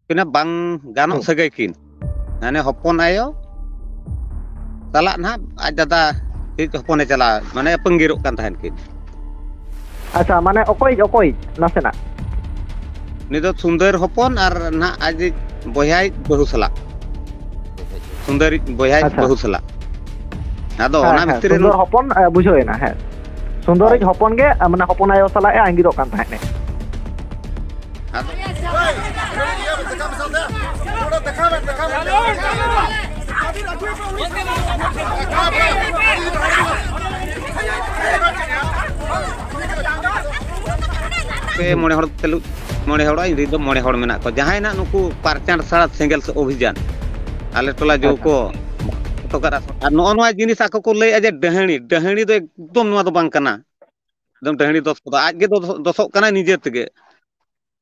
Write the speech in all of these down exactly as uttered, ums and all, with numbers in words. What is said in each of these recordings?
ᱩᱱᱠᱤᱱᱟᱜ ᱵᱟᱝ ᱜᱟᱱᱚᱜ ᱦᱩᱸ᱾ ᱥᱟᱹᱜᱟᱹᱭ ᱠᱤᱱ, ᱢᱟᱱᱮ ᱦᱚᱯᱚᱱ ᱟᱭᱳ ᱥᱟᱞᱟᱜ ᱱᱟᱦᱟᱜ ᱟᱡ ᱫᱟᱫᱟ ᱤᱡ ᱦᱚᱯᱚᱱᱮ ᱪᱟᱞᱟᱣ, ᱢᱟᱱᱮ ᱟᱹᱯᱟᱹᱝᱜᱤᱨᱚᱜ ᱠᱟᱱ ᱛᱟᱦᱮᱱ ᱠᱤᱱ᱾ ᱟᱪᱪᱷᱟ, ᱢᱟᱱᱮ ᱚᱠᱚᱭ ᱚᱠᱚᱭ ᱱᱟᱥᱮᱱᱟᱜ? ᱩᱱᱤ ᱫᱚ ᱥᱩᱱᱫᱚᱨ ᱦᱚᱯᱚᱱ ᱟᱨ ᱱᱟᱦᱟᱜ ᱟᱡ ᱵᱚᱭᱦᱟᱭᱤᱡ ᱵᱟᱹᱦᱩ ᱥᱟᱞᱟᱜ, ᱥᱩᱱᱫᱚᱨᱤᱡ ᱵᱚᱭᱦᱟᱭᱤᱡ ᱟᱪᱪᱷᱟ᱾ ᱵᱟᱹᱦᱩ ᱥᱟᱞᱟᱜ᱾ ᱟᱫᱚ ᱦᱮᱸ, ᱚᱱᱟ ᱦᱮᱸ, ᱵᱷᱤᱛᱨᱤ ᱨᱮ ᱥᱩᱱᱫᱚᱨ ᱦᱚᱯᱚᱱ, ᱮ, ᱵᱩᱡᱷᱟᱹᱣ ᱮᱱᱟ, ᱦᱮᱸ᱾ ᱥᱩᱱᱫᱚᱨᱤᱡ ᱦᱚᱯᱚᱱ ᱜᱮ, ᱮ, ᱢᱟᱱᱮ ᱦᱚᱯᱚᱱ ᱟᱭᱳ ᱥᱟᱞᱟᱜ ᱮ ᱟᱸᱜᱤᱨᱚᱜ ᱠᱟᱱ ᱛᱟᱦᱮᱸᱫ᱾ ᱟᱫᱚ ᱯᱮ ᱢᱚᱬᱮ ᱦᱚᱲ ᱛᱮᱞᱩ-, ᱢᱚᱬᱮ ᱦᱚᱲ, ᱤᱧ ᱫᱚ ᱢᱚᱬᱮ ᱦᱚᱲ ᱢᱮᱱᱟᱜ ᱠᱚᱣᱟ᱾ ᱡᱟᱦᱟᱸᱭ ᱱᱟᱜ ᱱᱩᱠᱩ ᱯᱟᱨᱪᱟᱱ ᱥᱟᱲᱟ ᱥᱮᱸᱜᱮᱞ ᱚᱵᱷᱤᱡᱟᱱ ᱟᱞᱮ ᱴᱚᱞᱟ ᱡᱚ ᱟᱪᱪᱷᱟ᱾ ᱠᱚ ᱦᱚᱴᱚ ᱠᱟᱫᱟ᱾ ᱟᱨ ᱱᱚᱜᱼᱚ ᱱᱚᱣᱟ ᱡᱤᱱᱤᱥ ᱟᱠᱚ ᱠᱚ ᱞᱟᱹᱭᱮᱫᱼᱟ ᱡᱮ ᱰᱟᱹᱦᱟᱹᱲᱤ, ᱰᱟᱹᱦᱟᱹᱲᱤ ᱫᱚ ᱮᱠᱫᱚᱢ ᱱᱚᱣᱟ ᱫᱚ ᱵᱟᱝ ᱠᱟᱱᱟ᱾ ᱮᱠᱫᱚᱢ ᱰᱟᱹᱦᱟᱹᱲᱤ ᱫᱚᱥ ᱠᱚᱫᱚ ᱟᱡ ᱜᱮ ᱫᱚᱥ-, ᱫᱚᱥᱚᱜ ᱠᱟᱱᱟᱭ ᱱᱤᱡᱮ ᱛᱮᱜᱮ᱾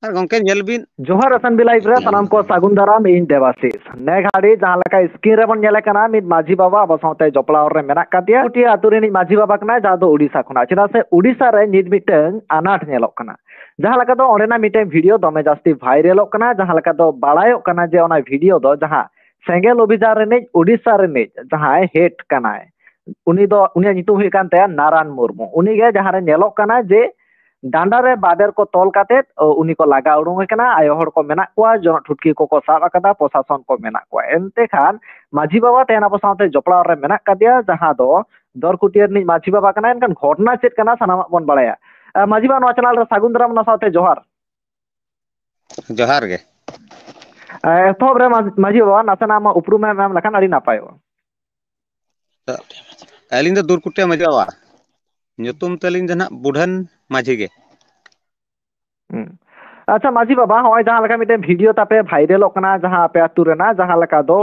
ᱟᱨ ᱜᱚᱝᱠᱮ ᱧᱮᱞ ᱵᱤᱱ, ᱡᱚᱦᱟᱨ ᱮᱥ ᱮᱱ ᱵᱤ ᱞᱟᱭᱤᱵᱷ ᱨᱮ ᱥᱟᱱᱟᱢ ᱠᱚ ᱥᱟᱹᱜᱩᱱ ᱫᱟᱨᱟᱢ, ᱤᱧ ᱫᱮᱵᱟᱥᱤᱥ᱾ ᱱᱮ ᱜᱷᱟᱹᱲᱤ ᱡᱟᱦᱟᱸ ᱞᱮᱠᱟ screen ᱨᱮᱵᱚᱱ ᱧᱮᱞᱮ ᱠᱟᱱᱟ, ᱢᱤᱫ ᱢᱟᱹᱡᱷᱤ ᱵᱟᱵᱟ ᱟᱵᱚ ᱥᱟᱶᱛᱮ ᱡᱚᱯᱲᱟᱣ ᱨᱮ ᱢᱮᱱᱟᱜ ᱠᱟᱫᱮᱭᱟ᱾ ᱠᱩᱴᱤᱭᱟ ᱟᱹᱛᱩ ᱨᱤᱱᱤᱡ ᱢᱟᱹᱡᱷᱤ ᱵᱟᱵᱟ ᱠᱟᱱᱟᱭ, ᱡᱟᱦᱟᱸ ᱫᱚ ᱩᱰᱤᱥᱟ ᱠᱷᱚᱱᱟᱜ᱾ ᱪᱮᱫᱟᱜ ᱥᱮ ᱩᱰᱤᱥᱟ ᱨᱮ ᱱᱤᱛ ᱢᱤᱫᱴᱟᱝ ᱟᱱᱟᱴ ᱧᱮᱞᱚᱜ ᱠᱟᱱᱟ᱾ ᱡᱟᱦᱟᱸ ᱞᱮᱠᱟ ᱫᱚ ᱚᱸᱰᱮᱱᱟᱜ ᱢᱤᱫᱴᱟᱝ video ᱫᱚᱢᱮ ᱡᱟᱹᱥᱛᱤ ᱵᱷᱟᱭᱨᱟᱞᱚᱜ ᱠᱟᱱᱟ, ᱡᱟᱦᱟᱸ ᱞᱮᱠᱟ ᱫᱚ ᱵᱟᱲᱟᱭᱚᱜ ᱠᱟᱱᱟ ᱡᱮ ᱚᱱᱟ video ᱫᱚ ᱡᱟᱦᱟᱸ ᱥᱮᱸᱜᱮᱞ ᱚᱵᱷᱤᱡᱟᱱ ᱨᱤᱱᱤᱡ ᱩᱰᱤᱥᱟ ᱨᱤᱱᱤᱡ ᱡᱟᱦᱟᱸᱭ head ᱠᱟᱱᱟᱭ, ᱩᱱᱤ ᱫᱚ, ᱩᱱᱤᱭᱟᱜ ᱧᱩᱛᱩᱢ ᱦᱩᱭᱩᱜ ᱠᱟᱱ ᱛᱟᱭᱟ ᱱᱟᱨᱟᱱ ᱢᱩᱨᱢᱩ᱾ ᱩᱱᱤᱜᱮ ᱡᱟᱦᱟᱸᱨᱮ ᱧᱮᱞᱚᱜ ᱠᱟᱱᱟ ᱡᱮ ᱰᱟᱸᱰᱟ ᱨᱮ ᱵᱟᱵᱮᱨ ᱠᱚ ᱛᱚᱞ ᱠᱟᱛᱮᱫ, ᱚ, ᱩᱱᱤ ᱠᱚ ᱞᱟᱜᱟ ᱩᱰᱩᱝ ᱮ ᱠᱟᱱᱟ᱾ ᱟᱭᱳ ᱦᱚᱲ ᱠᱚ ᱢᱮᱱᱟᱜ ᱠᱚᱣᱟ, ᱡᱚᱱᱚᱜ ᱴᱷᱩᱴᱠᱤ ᱠᱚᱠᱚ ᱥᱟᱵ ᱟᱠᱟᱫᱟ, ᱯᱨᱚᱥᱟᱥᱚᱱ ᱠᱚ ᱢᱮᱱᱟᱜ ᱠᱚᱣᱟ᱾ ᱮᱱᱛᱮ ᱠᱷᱟᱱ ᱢᱟᱹᱡᱷᱤ ᱵᱟᱵᱟ ᱛᱮᱦᱮᱧ ᱟᱵᱚ ᱥᱟᱶᱛᱮ ᱡᱚᱯᱲᱟᱣ ᱨᱮ ᱢᱮᱱᱟᱜ ᱠᱟᱫᱮᱭᱟ, ᱡᱟᱦᱟᱸ ᱫᱚ ᱫᱚᱨᱠᱩᱴᱤᱭᱟᱹ ᱨᱤᱱᱤᱡ ᱢᱟᱹᱡᱷᱤ ᱵᱟᱵᱟ ᱠᱟᱱᱟᱭ᱾ ᱮᱱᱠᱷᱟᱱ ᱜᱷᱚᱴᱚᱱᱟ ᱪᱮᱫ ᱠᱟᱱᱟ ᱥᱟᱱᱟᱢᱟᱜ ᱵᱚᱱ ᱵᱟᱲᱟᱭᱟ᱾ ᱟ, ᱢᱟᱹᱡᱷᱤ ᱵᱟᱵᱟ, ᱱᱚᱣᱟ channel ᱨᱮ ᱥᱟᱹᱜᱩᱱ ᱫᱟᱨᱟᱢ, ᱚᱱᱟ ᱥᱟᱶᱛᱮ ᱡᱚᱦᱟᱨ᱾ ᱡᱚᱦᱟᱨ ᱜᱮ᱾ ᱟ, ᱮᱛᱚᱦᱚᱵ ᱨᱮ ᱢᱟ-, ᱢᱟᱹᱡᱷᱤ ᱵᱟᱵᱟ, ᱱᱟᱥᱮᱱᱟᱜ ᱟᱢᱟᱜ ᱩᱯᱨᱩᱢ ᱮᱢ ᱮᱢ ᱞᱮᱠᱷᱟᱱ ᱟᱹᱰᱤ ᱱᱟᱯᱟᱭᱚᱜᱼᱟ᱾ ᱟᱹᱞᱤᱧ ᱫᱚ ᱫᱩᱨᱠᱩᱴᱤᱭᱟᱹ ᱢᱟᱹᱡᱷᱤ ᱵᱟᱵᱟ, ᱧᱩᱛᱩᱢ ᱛᱟᱹᱞᱤᱧ ᱫᱚ ᱱᱟᱦᱟᱜ ᱵᱩᱰᱷᱟᱹᱱ ᱢᱟᱹᱡᱷᱤ ᱜᱮ᱾ ᱦᱩᱸ᱾ ᱟᱪᱪᱷᱟ ᱢᱟᱹᱡᱷᱤ ᱵᱟᱵᱟ, ᱦᱚᱸᱜᱼᱚᱭ ᱡᱟᱦᱟᱸ ᱞᱮᱠᱟ ᱢᱤᱫᱴᱮᱱ video ᱛᱟᱯᱮ ᱵᱷᱟᱭᱨᱟᱞᱚᱜ ᱠᱟᱱᱟ, ᱡᱟᱦᱟᱸ ᱟᱯᱮ ᱟᱹᱛᱩ ᱨᱮᱱᱟᱜ, ᱡᱟᱦᱟᱸ ᱞᱮᱠᱟ ᱫᱚ,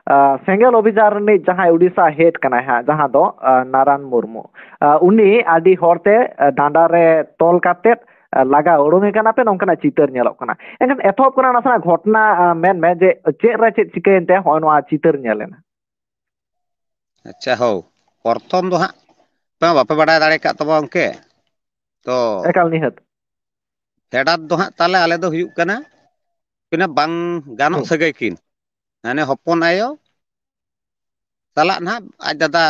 ᱟ, ᱥᱮᱸᱜᱮᱞ ᱚᱵᱷᱤᱡᱟᱱ ᱨᱤᱱᱤᱡ ᱡᱟᱦᱟᱸᱭ ᱩᱰᱤᱥᱟ head ᱠᱟᱱᱟᱭ ᱦᱟᱸᱜ, ᱡᱟᱦᱟᱸ ᱫᱚ, ᱟ, ᱱᱟᱨᱟᱱ ᱢᱩᱨᱢᱩ, ᱟ, ᱩᱱᱤ ᱟᱹᱰᱤ ᱦᱚᱲᱛᱮ, ᱟ, ᱰᱟᱸᱰᱟ ᱨᱮ ᱛᱚᱞ ᱠᱟᱛᱮᱫ, ᱟ, ᱞᱟᱜᱟ ᱩᱰᱩᱝ ᱮ ᱠᱟᱱᱟ ᱯᱮ, ᱱᱚᱝᱠᱟᱱᱟᱜ ᱪᱤᱛᱟᱹᱨ ᱧᱮᱞᱚᱜ ᱠᱟᱱᱟ᱾ ᱮᱱᱠᱷᱟᱱ ᱮᱛᱚᱦᱚᱵ ᱠᱷᱚᱱᱟᱜ ᱱᱟᱥᱮᱱᱟᱜ ᱜᱷᱚᱴᱚᱱᱟ, ᱟ, ᱢᱮᱱ ᱢᱮ ᱡᱮ ᱪᱮᱫ ᱨᱮ ᱪᱮᱫ ᱪᱤᱠᱟᱹᱭᱮᱱ ᱛᱮ ᱦᱚᱸᱜᱼᱚᱭ ᱱᱚᱣᱟ ᱪᱤᱛᱟᱹᱨ ᱧᱮᱞ ᱮᱱᱟ? ᱟᱪᱪᱷᱟ, ᱦᱳ, ᱯᱨᱚᱛᱷᱚᱢ ᱫᱚ ᱦᱟᱸᱜ ᱯᱮ ᱵᱟᱯᱮ ᱵᱟᱰᱟᱭ ᱫᱟᱲᱮ ᱠᱟᱜ ᱛᱟᱵᱚ ᱜᱚᱢᱠᱮ, ᱛᱚ ᱮᱠᱟᱞ ᱱᱤᱦᱟᱹᱛ᱾ ᱯᱷᱮᱰᱟᱛ ᱫᱚ ᱦᱟᱸᱜ ᱛᱟᱞᱮ ᱟᱞᱮ ᱫᱚ ᱦᱩᱭᱩᱜ ᱠᱟᱱᱟ ᱩᱱᱠᱤᱱᱟᱜ ᱵᱟᱝ ᱜᱟᱱᱚᱜ ᱦᱩᱸ᱾ ᱥᱟᱹᱜᱟᱹᱭ ᱠᱤᱱ, ᱢᱟᱱᱮ ᱦᱚᱯᱚᱱ ᱟᱭᱳ ᱥᱟᱞᱟᱜ ᱱᱟᱦᱟᱜ ᱟᱡ ᱫᱟᱫᱟ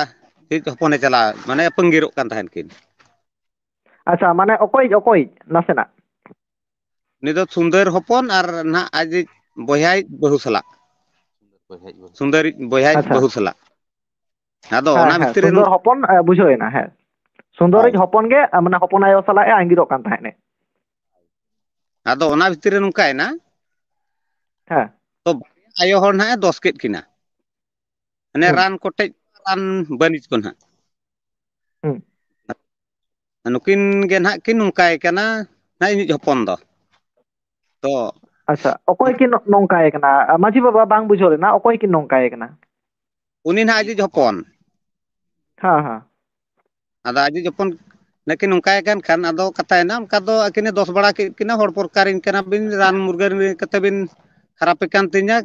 ᱤᱡ ᱦᱚᱯᱚᱱᱮ ᱪᱟᱞᱟᱣ, ᱢᱟᱱᱮ ᱟᱹᱯᱟᱹᱝᱜᱤᱨᱚᱜ ᱠᱟᱱ ᱛᱟᱦᱮᱱ ᱠᱤᱱ᱾ ᱟᱪᱪᱷᱟ, ᱢᱟᱱᱮ ᱚᱠᱚᱭᱤᱡ, ᱚᱠᱚᱭᱤᱡ ᱱᱟᱥᱮᱱᱟᱜ? ᱩᱱᱤ ᱫᱚ ᱥᱩᱱᱫᱟᱹᱨ ᱦᱚᱯᱚᱱ ᱟᱨ ᱱᱟᱦᱟᱜ ᱟᱡᱤᱡ ᱵᱚᱭᱦᱟᱭᱤᱡ ᱵᱟᱹᱦᱩ ᱥᱟᱞᱟᱜ, ᱥᱩᱱᱫᱟᱹᱨᱤᱡ ᱵᱚᱭᱦᱟᱭᱤᱡ ᱟᱪᱪᱷᱟ᱾ ᱵᱟᱹᱦᱩ ᱥᱟᱞᱟᱜ᱾ ᱟᱫᱚ ᱦᱮᱸ, ᱚᱱᱟ ᱦᱮᱸ, ᱵᱷᱤᱛᱤᱨ ᱨᱮ ᱥᱩᱱᱫᱚᱨ ᱦᱚᱯᱚᱱ, ᱮ, ᱵᱩᱡᱷᱟᱹᱣ ᱮᱱᱟ, ᱦᱮᱸ᱾ ᱥᱩᱱᱫᱚᱨᱤᱡ ᱦᱳᱭ᱾ ᱦᱚᱯᱚᱱ ᱜᱮ, ᱮ, ᱢᱟᱱᱮ ᱦᱚᱯᱚᱱ ᱟᱭᱳ ᱥᱟᱞᱟᱜ ᱮ ᱟᱸᱜᱤᱨᱚᱜ ᱠᱟᱱ ᱛᱟᱦᱮᱸᱫ ᱮ᱾ ᱟᱫᱚ ᱚᱱᱟ ᱵᱷᱤᱛᱤᱨ ᱨᱮ ᱱᱚᱝᱠᱟᱭᱮᱱᱟ, ᱦᱮᱸ᱾ ᱛᱚ ᱵᱟᱨᱭᱟ ᱟᱭᱳ ᱦᱚᱲ ᱱᱟᱦᱟᱜ ᱮ ᱫᱚᱥ ᱠᱮᱫ ᱠᱤᱱᱟ, ᱢᱟᱱᱮ ᱦᱩᱸ᱾ ᱨᱟᱱ ᱠᱚᱴᱮᱡ, ᱨᱟᱱ ᱵᱟᱹᱱᱤᱡ ᱠᱚ ᱱᱟᱦᱟᱜ᱾ ᱦᱩᱸ᱾ ᱱᱩᱠᱤᱱ ᱜᱮ ᱱᱟᱦᱟᱜ ᱠᱤᱱ ᱱᱚᱝᱠᱟᱭ ᱠᱟᱱᱟ, ᱱᱟᱦᱟᱜ ᱤᱧᱤᱡ ᱦᱚᱯᱚᱱ ᱫᱚ᱾ ᱛᱚ ᱟᱪᱪᱷᱟ, ᱚᱠᱚᱭ ᱠᱤᱱ ᱱᱚ-, ᱱᱚᱝᱠᱟᱭ ᱠᱟᱱᱟ? ᱟ, ᱢᱟᱹᱡᱷᱤ ᱵᱟᱵᱟ, ᱵᱟᱝ ᱵᱩᱡᱷᱟᱹᱣ ᱞᱮᱱᱟ, ᱚᱠᱚᱭ ᱠᱤᱱ ᱱᱚᱝᱠᱟᱭ ᱠᱟᱱᱟ? ᱩᱱᱤ ᱱᱟᱦᱟᱜ ᱟᱡᱤᱡ ᱦᱚᱯᱚᱱ᱾ ᱦᱮᱸ, ᱦᱮᱸ᱾ ᱟᱫᱚ ᱟᱡᱤᱡ ᱦᱚᱯᱚᱱ ᱱᱟᱹᱠᱤᱱ ᱱᱚᱝᱠᱟᱭ ᱠᱟᱱ ᱠᱷᱟᱱ, ᱟᱫᱚ ᱠᱟᱛᱷᱟᱭᱮᱱᱟ, ᱚᱱᱠᱟ ᱫᱚ ᱟᱹᱠᱤᱱᱮ ᱫᱚᱥ ᱵᱟᱲᱟ ᱠᱮᱫ ᱠᱤᱱᱟ, ᱦᱚᱲ ᱯᱨᱚᱠᱟᱨᱤᱧ ᱠᱟᱱᱟ ᱵᱤᱱ, ᱨᱟᱱ ᱢᱩᱨᱜᱟᱹᱱ ᱠᱟᱛᱮ ᱵᱤᱱ ᱠᱷᱟᱨᱟᱯᱮ ᱠᱟᱱ ᱛᱤᱧᱟ᱾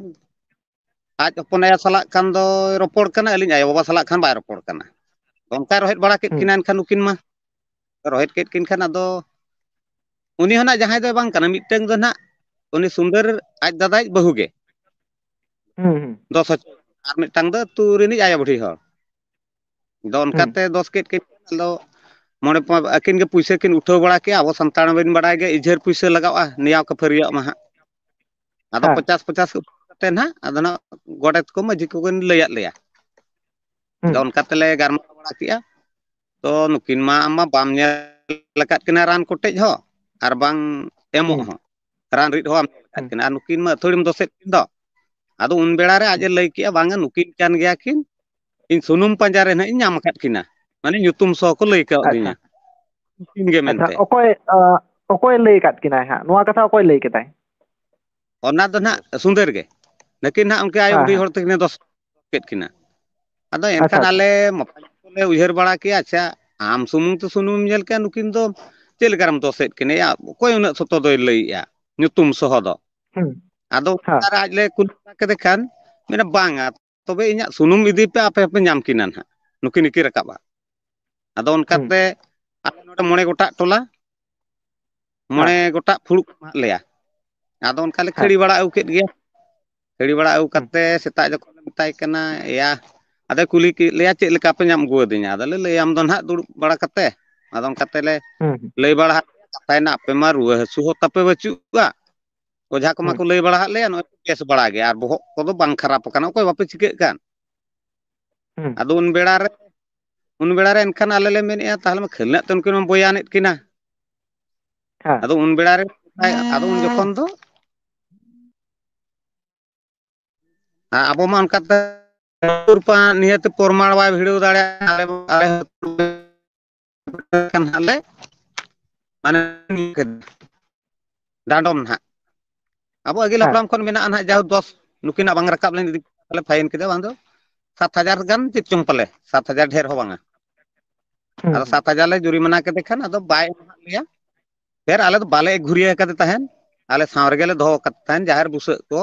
ᱟᱡ ᱦᱚᱯᱚᱱ ᱟᱭᱳ ᱥᱟᱞᱟᱜ ᱠᱷᱟᱱ ᱫᱚᱭ ᱨᱚᱯᱚᱲ ᱠᱟᱱᱟ, ᱟᱹᱞᱤᱧ ᱟᱭᱳ ᱵᱟᱵᱟ ᱥᱟᱞᱟᱜ ᱠᱷᱟᱱ ᱵᱟᱭ ᱨᱚᱯᱚᱲ ᱠᱟᱱᱟ᱾ ᱚᱱᱠᱟᱭ ᱨᱚᱦᱮᱫ ᱵᱟᱲᱟ ᱠᱮᱫ ᱦᱩᱸ᱾ ᱠᱤᱱᱟ ᱮᱱᱠᱷᱟᱱ ᱩᱱᱠᱤᱱ ᱢᱟ᱾ ᱨᱚᱦᱮᱫ ᱠᱮᱫ ᱠᱤᱱ ᱠᱷᱟᱱ ᱟᱫᱚ ᱩᱱᱤ ᱦᱚᱸ ᱱᱟᱜ ᱡᱟᱦᱟᱸᱭ ᱫᱚᱭ ᱵᱟᱝ ᱠᱟᱱᱟ, ᱢᱤᱫᱴᱟᱝ ᱫᱚ ᱱᱟᱜ ᱩᱱᱤ ᱥᱩᱱᱫᱟᱹᱨ ᱟᱡ ᱫᱟᱫᱟᱭᱤᱡ ᱵᱟᱹᱦᱩ ᱜᱮ᱾ ᱦᱩᱸ, ᱦᱩᱸ᱾ ᱫᱚᱥ ᱦᱚᱪᱚ, ᱟᱨ ᱢᱤᱫᱴᱟᱝ ᱫᱚ ᱟᱹᱛᱩ ᱨᱤᱱᱤᱡ ᱟᱭᱳ ᱵᱩᱰᱷᱤ ᱦᱚᱲ᱾ ᱟᱫᱚ ᱦᱩᱸ᱾ ᱚᱱᱠᱟᱛᱮ ᱫᱚᱥ ᱠᱮᱫ ᱠᱤᱱ ᱠᱷᱟᱱ ᱫᱚ ᱢᱚᱬᱮ ᱯᱟ-, ᱟᱹᱠᱤᱱ ᱜᱮ ᱯᱩᱭᱥᱟᱹ ᱠᱤᱱ ᱩᱴᱷᱟᱹᱣ ᱵᱟᱲᱟ ᱠᱮᱜᱼᱟ᱾ ᱟᱵᱚ ᱥᱟᱱᱛᱟᱲ ᱢᱟᱵᱤᱱ ᱵᱟᱲᱟᱭ ᱜᱮ, ᱤᱡᱷᱟᱹᱨ ᱯᱩᱭᱥᱟᱹ ᱞᱟᱜᱟᱜᱼᱟ, ᱱᱮᱭᱟᱣ ᱠᱷᱟᱹᱯᱟᱹᱨᱤᱭᱟᱜ ᱢᱟ ᱦᱟᱸᱜ᱾ ᱟᱫᱚ ᱦᱮᱸ᱾ ᱯᱚᱪᱟᱥ ᱯᱚᱪᱟᱥ ᱠᱟᱛᱮ ᱱᱟᱦᱟᱜ, ᱟᱫᱚ ᱱᱟᱜ ᱜᱚᱰᱮᱛ ᱠᱚ ᱢᱟᱹᱡᱷᱤ ᱠᱚᱠᱤᱱ ᱞᱟᱹᱭᱟᱫ ᱞᱮᱭᱟ᱾ ᱦᱩᱸ᱾ ᱟᱫᱚ ᱚᱱᱠᱟ ᱛᱮᱞᱮ ᱜᱟᱞᱢᱟᱨᱟᱣ ᱵᱟᱲᱟ ᱠᱮᱜᱼᱟ᱾ ᱛᱚ ᱱᱩᱠᱤᱱ ᱢᱟ ᱟᱢ ᱢᱟ ᱵᱟᱢ ᱧᱮᱞ ᱟᱠᱟᱫ ᱠᱤᱱᱟ ᱨᱟᱱ ᱠᱚᱴᱮᱡ ᱦᱚᱸ ᱟᱨ ᱵᱟᱝ ᱮᱢᱚᱜ ᱦᱩᱸ᱾ ᱦᱚᱸ, ᱨᱟᱱ ᱨᱤᱫ ᱦᱚᱸ ᱵᱟᱢ ᱧᱮᱞ ᱟᱠᱟᱫ ᱦᱩᱸ᱾ ᱠᱤᱱᱟ, ᱟᱨ ᱱᱩᱠᱤᱱ ᱢᱟ ᱟᱹᱛᱷᱟᱹᱲᱤᱢ ᱫᱚᱥᱮᱫ ᱠᱤᱱ ᱫᱚ᱾ ᱟᱫᱚ ᱩᱱ ᱵᱮᱲᱟ ᱨᱮ ᱟᱡ ᱮ ᱦᱩᱸ᱾ ᱞᱟᱹᱭ ᱠᱮᱜᱼᱟ, ᱵᱟᱝᱟ ᱱᱩᱠᱤᱱ ᱠᱟᱱ ᱜᱮᱭᱟ ᱠᱤᱱ, ᱤᱧ ᱥᱩᱱᱩᱢ ᱯᱟᱸᱡᱟ ᱨᱮ ᱱᱟᱦᱟᱜ ᱤᱧ ᱧᱟᱢ ᱟᱠᱟᱫ ᱠᱤᱱᱟ, ᱢᱟᱱᱮ ᱧᱩᱛᱩᱢ ᱥᱚᱦᱚ ᱠᱚ ᱞᱟᱹᱭ ᱟᱪᱪᱷᱟ᱾ ᱠᱟᱣᱫᱤᱧᱟ, ᱱᱩᱠᱤᱱ ᱜᱮ ᱟᱪᱪᱷᱟ, ᱢᱮᱱᱛᱮ᱾ ᱚᱠᱚᱭ, ᱟ, ᱚᱠᱚᱭ ᱞᱟᱹᱭ ᱟᱠᱟᱫ ᱠᱤᱱᱟᱭ ᱦᱟᱸᱜ? ᱱᱚᱣᱟ ᱠᱟᱛᱷᱟ ᱚᱠᱚᱭ ᱞᱟᱹᱭ ᱠᱮᱫᱟᱭ? ᱚᱱᱟ ᱫᱚ ᱱᱟᱦᱟᱜ ᱥᱩᱱᱫᱟᱹᱨ ᱜᱮ᱾ ᱱᱩᱠᱤᱱ ᱱᱟᱦᱟᱜ ᱩᱱᱠᱤᱱ ᱟᱭᱳ ᱦᱮᱸ, ᱵᱩᱰᱷᱤ ᱦᱮᱸ᱾ ᱦᱚᱲ ᱛᱟᱹᱠᱤᱱᱮ ᱫᱚᱥ ᱠᱮᱫ ᱠᱤᱱᱟ᱾ ᱟᱫᱚ ᱟᱪᱪᱷᱟ, ᱮᱱᱠᱷᱟᱱ ᱟᱪᱪᱷᱟ᱾ ᱟᱞᱮ ᱢᱚᱛᱞᱚᱵ ᱞᱮ ᱩᱭᱦᱟᱹᱨ ᱵᱟᱲᱟ ᱠᱮᱜᱼᱟ, ᱟᱪᱪᱷᱟ, ᱟᱢ ᱥᱩᱢᱩᱝ ᱛᱮ ᱥᱩᱱᱩᱢᱮᱢ ᱧᱮᱞ ᱠᱮᱜᱼᱟ, ᱱᱩᱠᱤᱱ ᱫᱚ ᱪᱮᱫ ᱞᱮᱠᱟᱨᱮᱢ ᱫᱚᱥᱮᱫ ᱠᱤᱱᱟ? ᱭᱟ, ᱚᱠᱚᱭ ᱩᱱᱟᱹᱜ ᱥᱚᱛᱚ ᱫᱚᱭ ᱞᱟᱹᱭᱮᱜᱼᱟ ᱧᱩᱛᱩᱢ ᱥᱚᱦᱚ ᱫᱚ? ᱦᱩᱸ᱾ ᱟᱫᱚ ᱦᱮᱸ᱾ ᱚᱱᱟᱨᱮ ᱟᱡ ᱞᱮ ᱠᱩᱞᱤ ᱵᱟᱲᱟ ᱠᱮᱫᱮ ᱠᱷᱟᱱ, ᱢᱮᱱᱟ, ᱵᱟᱝᱟ, ᱛᱚᱵᱮ ᱤᱧᱟᱹᱜ ᱥᱩᱱᱩᱢ ᱤᱫᱤ ᱯᱮ, ᱟᱯᱮ ᱦᱚᱸᱯᱮ ᱧᱟᱢ ᱠᱤᱱᱟ ᱱᱟᱦᱟᱜ, ᱱᱩᱠᱤᱱ ᱜᱮᱠᱤᱱ ᱨᱟᱠᱟᱵᱼᱟ᱾ ᱟᱫᱚ ᱦᱩᱸ᱾ ᱚᱱᱠᱟᱛᱮ ᱟᱞᱮ ᱱᱚᱰᱮ ᱢᱚᱬᱮ ᱜᱚᱴᱟᱜ ᱴᱚᱞᱟ, ᱦᱮᱸ᱾ ᱢᱚᱬᱮ ᱜᱚᱴᱟᱜ ᱯᱷᱩᱲᱩᱜ ᱠᱚ ᱮᱢᱟᱜ ᱞᱮᱭᱟ᱾ ᱟᱫᱚ ᱚᱱᱠᱟ ᱞᱮ ᱦᱮᱸ᱾ ᱠᱷᱟᱹᱲᱤ ᱵᱟᱲᱟ ᱟᱹᱜᱩ ᱠᱮᱫ ᱜᱮᱭᱟ᱾ ᱠᱷᱟᱹᱲᱤ ᱵᱟᱲᱟ ᱟᱹᱜᱩ ᱦᱩᱸ᱾ ᱠᱟᱛᱮ ᱥᱮᱛᱟᱜ ᱡᱚᱠᱷᱚᱱ ᱞᱮ ᱢᱮᱛᱟᱭ ᱠᱟᱱᱟ, ᱮᱭᱟ, ᱟᱫᱚᱭ ᱠᱩᱞᱤ ᱠᱮᱫ ᱞᱮᱭᱟ, "ᱪᱮᱫ ᱞᱮᱠᱟ ᱯᱮ ᱧᱟᱢ ᱟᱹᱜᱩ ᱟᱹᱫᱤᱧᱟ?" ᱟᱫᱚ ᱞᱮ ᱞᱟᱹᱭᱟᱢ ᱫᱚ ᱱᱟᱦᱟᱜ ᱫᱩᱲᱩᱵ ᱵᱟᱲᱟ ᱠᱟᱛᱮ᱾ ᱟᱫᱚ ᱚᱱᱠᱟ ᱛᱮᱞᱮ ᱦᱩᱸ, ᱦᱩᱸ᱾ ᱞᱟᱹᱭ ᱵᱟᱲᱟ ᱟᱫ ᱯᱮᱭᱟ ᱠᱟᱛᱷᱟ ᱮᱱᱟ, ᱟᱯᱮ ᱢᱟ ᱨᱩᱣᱟᱹ ᱦᱟᱹᱥᱩ ᱦᱚᱸ ᱛᱟᱯᱮ ᱵᱟᱹᱪᱩᱜ ᱠᱟᱜ, ᱚᱡᱷᱟ ᱠᱚᱢᱟ ᱦᱩᱸ᱾ ᱠᱚ ᱞᱟᱹᱭ ᱵᱟᱲᱟ ᱟᱫ ᱞᱮᱭᱟ, ᱱᱚᱜᱼᱚᱭ ᱯᱮ ᱵᱮᱥ ᱵᱟᱲᱟ ᱜᱮᱭᱟ, ᱟᱨ ᱵᱚᱦᱚᱜ ᱠᱚᱫᱚ ᱵᱟᱝ ᱠᱷᱟᱨᱟᱯ ᱟᱠᱟᱱᱟ, ᱚᱠᱚᱭ ᱵᱟᱯᱮ ᱪᱤᱠᱟᱹᱜ ᱠᱟᱱ᱾ ᱦᱩᱸ᱾ ᱟᱫᱚ ᱩᱱ ᱵᱮᱲᱟ ᱨᱮ, ᱩᱱ ᱵᱮᱲᱟ ᱨᱮ ᱮᱱᱠᱷᱟᱱ ᱟᱞᱮ ᱞᱮ ᱢᱮᱱᱮᱫᱼᱟ, ᱛᱟᱦᱚᱞᱮ ᱢᱟ ᱠᱷᱟᱹᱞᱤ ᱱᱟᱜ ᱛᱮ ᱩᱱᱠᱤᱱ ᱢᱟ ᱵᱚᱭᱟᱱᱮᱫ ᱠᱤᱱᱟ᱾ ᱦᱮᱸ᱾ ᱟᱫᱚ ᱩᱱ ᱵᱮᱲᱟ ᱨᱮ, ᱟᱫᱚ ᱩᱱ ᱡᱚᱠᱷᱚᱱ ᱫᱚ ᱟᱵᱚ ᱢᱟ ᱚᱱᱠᱟᱛᱮ ᱱᱤᱭᱟᱹᱛᱮ ᱯᱨᱚᱢᱟᱬ ᱵᱟᱭ ᱵᱷᱤᱲᱟᱹᱣ ᱫᱟᱲᱮᱭᱟᱜᱼᱟ, ᱟᱞᱮ, ᱟᱞᱮ ᱠᱷᱟᱱ ᱦᱟᱸᱜ ᱞᱮ, ᱢᱟᱱᱮ, ᱰᱟᱸᱰᱚᱢ ᱱᱟᱦᱟᱜ᱾ ᱟᱵᱚ ᱟᱹᱜᱤᱞ ᱦᱮᱸ᱾ ᱦᱟᱯᱲᱟᱢ ᱠᱷᱚᱱ ᱢᱮᱱᱟᱜᱼᱟ ᱱᱟᱦᱟᱜ, ᱡᱟᱦᱳ ᱫᱚᱥ ᱱᱩᱠᱤᱱᱟᱜ ᱵᱟᱝ ᱨᱟᱠᱟᱵ ᱞᱮᱱ ᱤᱫᱤ ᱠᱟᱛᱮ ᱞᱮ ᱯᱷᱟᱭᱤᱱ ᱠᱮᱫᱟ, ᱵᱟᱝ ᱫᱚ ᱥᱟᱛ ᱦᱟᱡᱟᱨ ᱜᱟᱱ ᱪᱮᱫ ᱪᱚᱝ ᱯᱟᱞᱮ, ᱥᱟᱛ ᱦᱟᱡᱟᱨ ᱰᱷᱮᱨ ᱦᱚᱸ ᱵᱟᱝᱟ᱾ ᱦᱩᱸ, ᱟᱫᱚ ᱦᱩᱸ᱾ ᱥᱟᱛ ᱦᱟᱡᱟᱨ ᱞᱮ ᱡᱩᱨᱤᱢᱟᱱᱟ ᱠᱮᱫᱮ ᱠᱷᱟᱱ ᱟᱫᱚ ᱵᱟᱭ ᱮᱢᱟᱦᱟᱫ ᱞᱮᱭᱟ᱾ ᱯᱷᱮᱨ ᱟᱞᱮ ᱫᱚ ᱵᱟᱞᱮ ᱜᱷᱩᱨᱤᱭᱟᱹ ᱠᱟᱫᱮ ᱛᱟᱦᱮᱸᱱ, ᱟᱞᱮ ᱥᱟᱶ ᱨᱮᱜᱮ ᱞᱮ ᱫᱚᱦᱚ ᱠᱟᱫᱮ ᱛᱟᱦᱮᱸᱱ, ᱡᱟᱦᱮᱨ ᱵᱩᱥᱟᱹᱜ ᱠᱚ,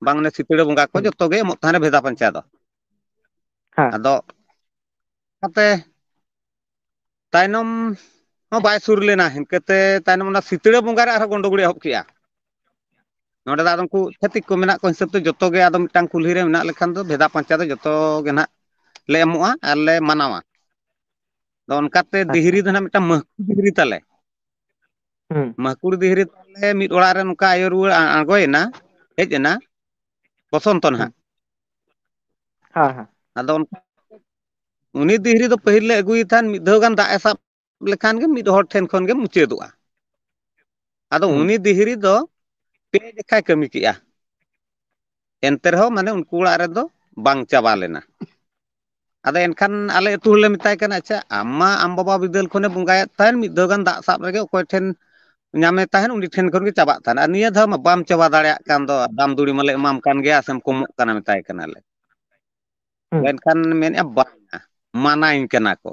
ᱵᱟᱝ ᱚᱱᱮ ᱥᱤᱛᱲᱟᱹ ᱵᱚᱸᱜᱟ ᱠᱚ, ᱦᱩᱸ᱾ ᱡᱚᱛᱚ ᱜᱮ ᱮᱢᱚᱜ ᱛᱟᱦᱮᱸᱱ ᱵᱷᱮᱫᱟ ᱯᱟᱧᱪᱟ ᱫᱚ᱾ ᱦᱮᱸ᱾ ᱟᱫᱚ ᱚᱱᱟᱛᱮ ᱛᱟᱭᱱᱚᱢ ᱦᱚᱸ ᱵᱟᱭ ᱥᱩᱨ ᱞᱮᱱᱟ, ᱤᱱᱠᱟᱹᱛᱮ ᱛᱟᱭᱱᱚᱢ ᱚᱱᱟ ᱥᱤᱛᱲᱟᱹ ᱵᱚᱸᱜᱟ ᱨᱮ ᱟᱨᱦᱚᱸ ᱜᱚᱸᱰᱜᱳᱲᱮ ᱮᱦᱚᱵ ᱠᱮᱜᱼᱟ᱾ ᱱᱚᱸᱰᱮ ᱫᱚ ᱟᱫᱚ ᱩᱱᱠᱩ ᱪᱷᱟᱹᱛᱤᱠ ᱠᱚ ᱢᱮᱱᱟᱜ ᱠᱚ ᱦᱤᱥᱟᱹᱵ ᱛᱮ ᱡᱚᱛᱚ ᱜᱮ ᱟᱫᱚ ᱢᱤᱫᱴᱟᱝ ᱠᱩᱞᱦᱤ ᱨᱮ ᱢᱮᱱᱟᱜ ᱞᱮᱠᱷᱟᱱ ᱫᱚ ᱵᱷᱮᱫᱟ ᱯᱟᱧᱪᱟ ᱫᱚ ᱡᱚᱛᱚ ᱜᱮ ᱱᱟᱦᱟᱜ ᱞᱮ ᱮᱢᱚᱜᱼᱟ ᱟᱨ ᱞᱮ ᱢᱟᱱᱟᱣᱟ᱾ ᱟᱫᱚ ᱚᱱᱠᱟᱛᱮ ᱟᱪᱪᱷᱟ᱾ ᱫᱤᱦᱨᱤ ᱫᱚ ᱱᱟᱦᱟᱜ ᱢᱤᱫᱴᱟᱝ ᱢᱟᱹᱦᱠᱩ ᱫᱤᱦᱨᱤ ᱛᱟᱞᱮ᱾ ᱦᱩᱸ᱾ ᱢᱟᱹᱦᱠᱩᱲ ᱫᱤᱦᱨᱤ ᱛᱟᱞᱮ ᱢᱤᱫ ᱚᱲᱟᱜ ᱨᱮ ᱱᱚᱝᱠᱟ ᱟᱭᱳ ᱨᱩᱣᱟᱹᱲ ᱟ-, ᱟᱬᱜᱚᱭᱮᱱᱟ, ᱦᱮᱡ ᱮᱱᱟ ᱵᱚᱥᱚᱱᱛᱚ ᱦᱩᱸ᱾ ᱱᱟᱦᱟᱜ᱾ ᱦᱮᱸ, ᱦᱮᱸ᱾ ᱟᱫᱚ ᱚᱱᱠᱟ ᱩᱱᱤ ᱫᱤᱦᱨᱤ ᱫᱚ ᱯᱟᱹᱦᱤᱞ ᱞᱮ ᱟᱹᱜᱩᱭᱮ ᱛᱟᱦᱮᱸᱫ, ᱢᱤᱫ ᱫᱷᱟᱣ ᱜᱟᱱ ᱫᱟᱜ ᱮ ᱥᱟᱵ ᱞᱮᱠᱷᱟᱱ ᱜᱮ ᱢᱤᱫ ᱦᱚᱲ ᱴᱷᱮᱱ ᱠᱷᱚᱱ ᱜᱮ ᱢᱩᱪᱟᱹᱫᱚᱜᱼᱟ᱾ ᱟᱫᱚ ᱦᱩᱸ᱾ ᱩᱱᱤ ᱫᱤᱦᱨᱤ ᱫᱚ ᱯᱮ ᱡᱮᱠᱷᱟᱭ ᱠᱟᱹᱢᱤ ᱠᱮᱜᱼᱟ᱾ ᱮᱱᱛᱮ ᱨᱮᱦᱚᱸ ᱢᱟᱱᱮ ᱩᱱᱠᱩ ᱚᱲᱟᱜ ᱨᱮᱫᱚ ᱵᱟᱝ ᱪᱟᱵᱟ ᱞᱮᱱᱟ᱾ ᱟᱫᱚ ᱮᱱᱠᱷᱟᱱ ᱟᱞᱮ ᱟᱹᱛᱩ ᱦᱚᱲᱞᱮ ᱢᱮᱛᱟᱭ ᱠᱟᱱᱟ, "ᱟᱪᱪᱷᱟ, ᱟᱢ ᱢᱟ ᱟᱢ ᱵᱟᱵᱟ ᱵᱤᱫᱟᱹᱞ ᱠᱷᱚᱱᱮ ᱵᱚᱸᱜᱟᱭᱮᱫ ᱛᱟᱦᱮᱱ, ᱢᱤᱫ ᱫᱷᱟᱣ ᱜᱟᱱ ᱫᱟᱜ ᱥᱟᱵ ᱨᱮᱜᱮ ᱚᱠᱚᱭ ᱴᱷᱮᱱ ᱧᱟᱢᱮ ᱛᱟᱦᱮᱱ, ᱩᱱᱤ ᱴᱷᱮᱱ ᱠᱷᱚᱱ ᱜᱮ ᱪᱟᱵᱟᱜ ᱛᱟᱦᱮᱱ, ᱟᱨ ᱱᱤᱭᱟᱹ ᱫᱷᱟᱣ ᱢᱟ ᱵᱟᱢ ᱪᱟᱵᱟ ᱫᱟᱲᱮᱭᱟᱜ ᱠᱟᱱ ᱫᱚ, ᱫᱟᱢ ᱫᱩᱲᱤ ᱢᱟᱞᱮ ᱮᱢᱟᱢ ᱠᱟᱱ ᱜᱮᱭᱟ, ᱥᱮᱢ ᱠᱚᱢᱚᱜ ᱠᱟᱱᱟ?" ᱢᱮᱛᱟᱭ ᱠᱟᱱᱟᱞᱮ᱾ ᱦᱩᱸ᱾ ᱮᱱᱠᱷᱟᱱ ᱢᱮᱱᱮᱫᱼᱟ, "ᱵᱟᱝᱟ, ᱢᱟᱱᱟᱧ ᱠᱟᱱᱟ ᱠᱚ᱾"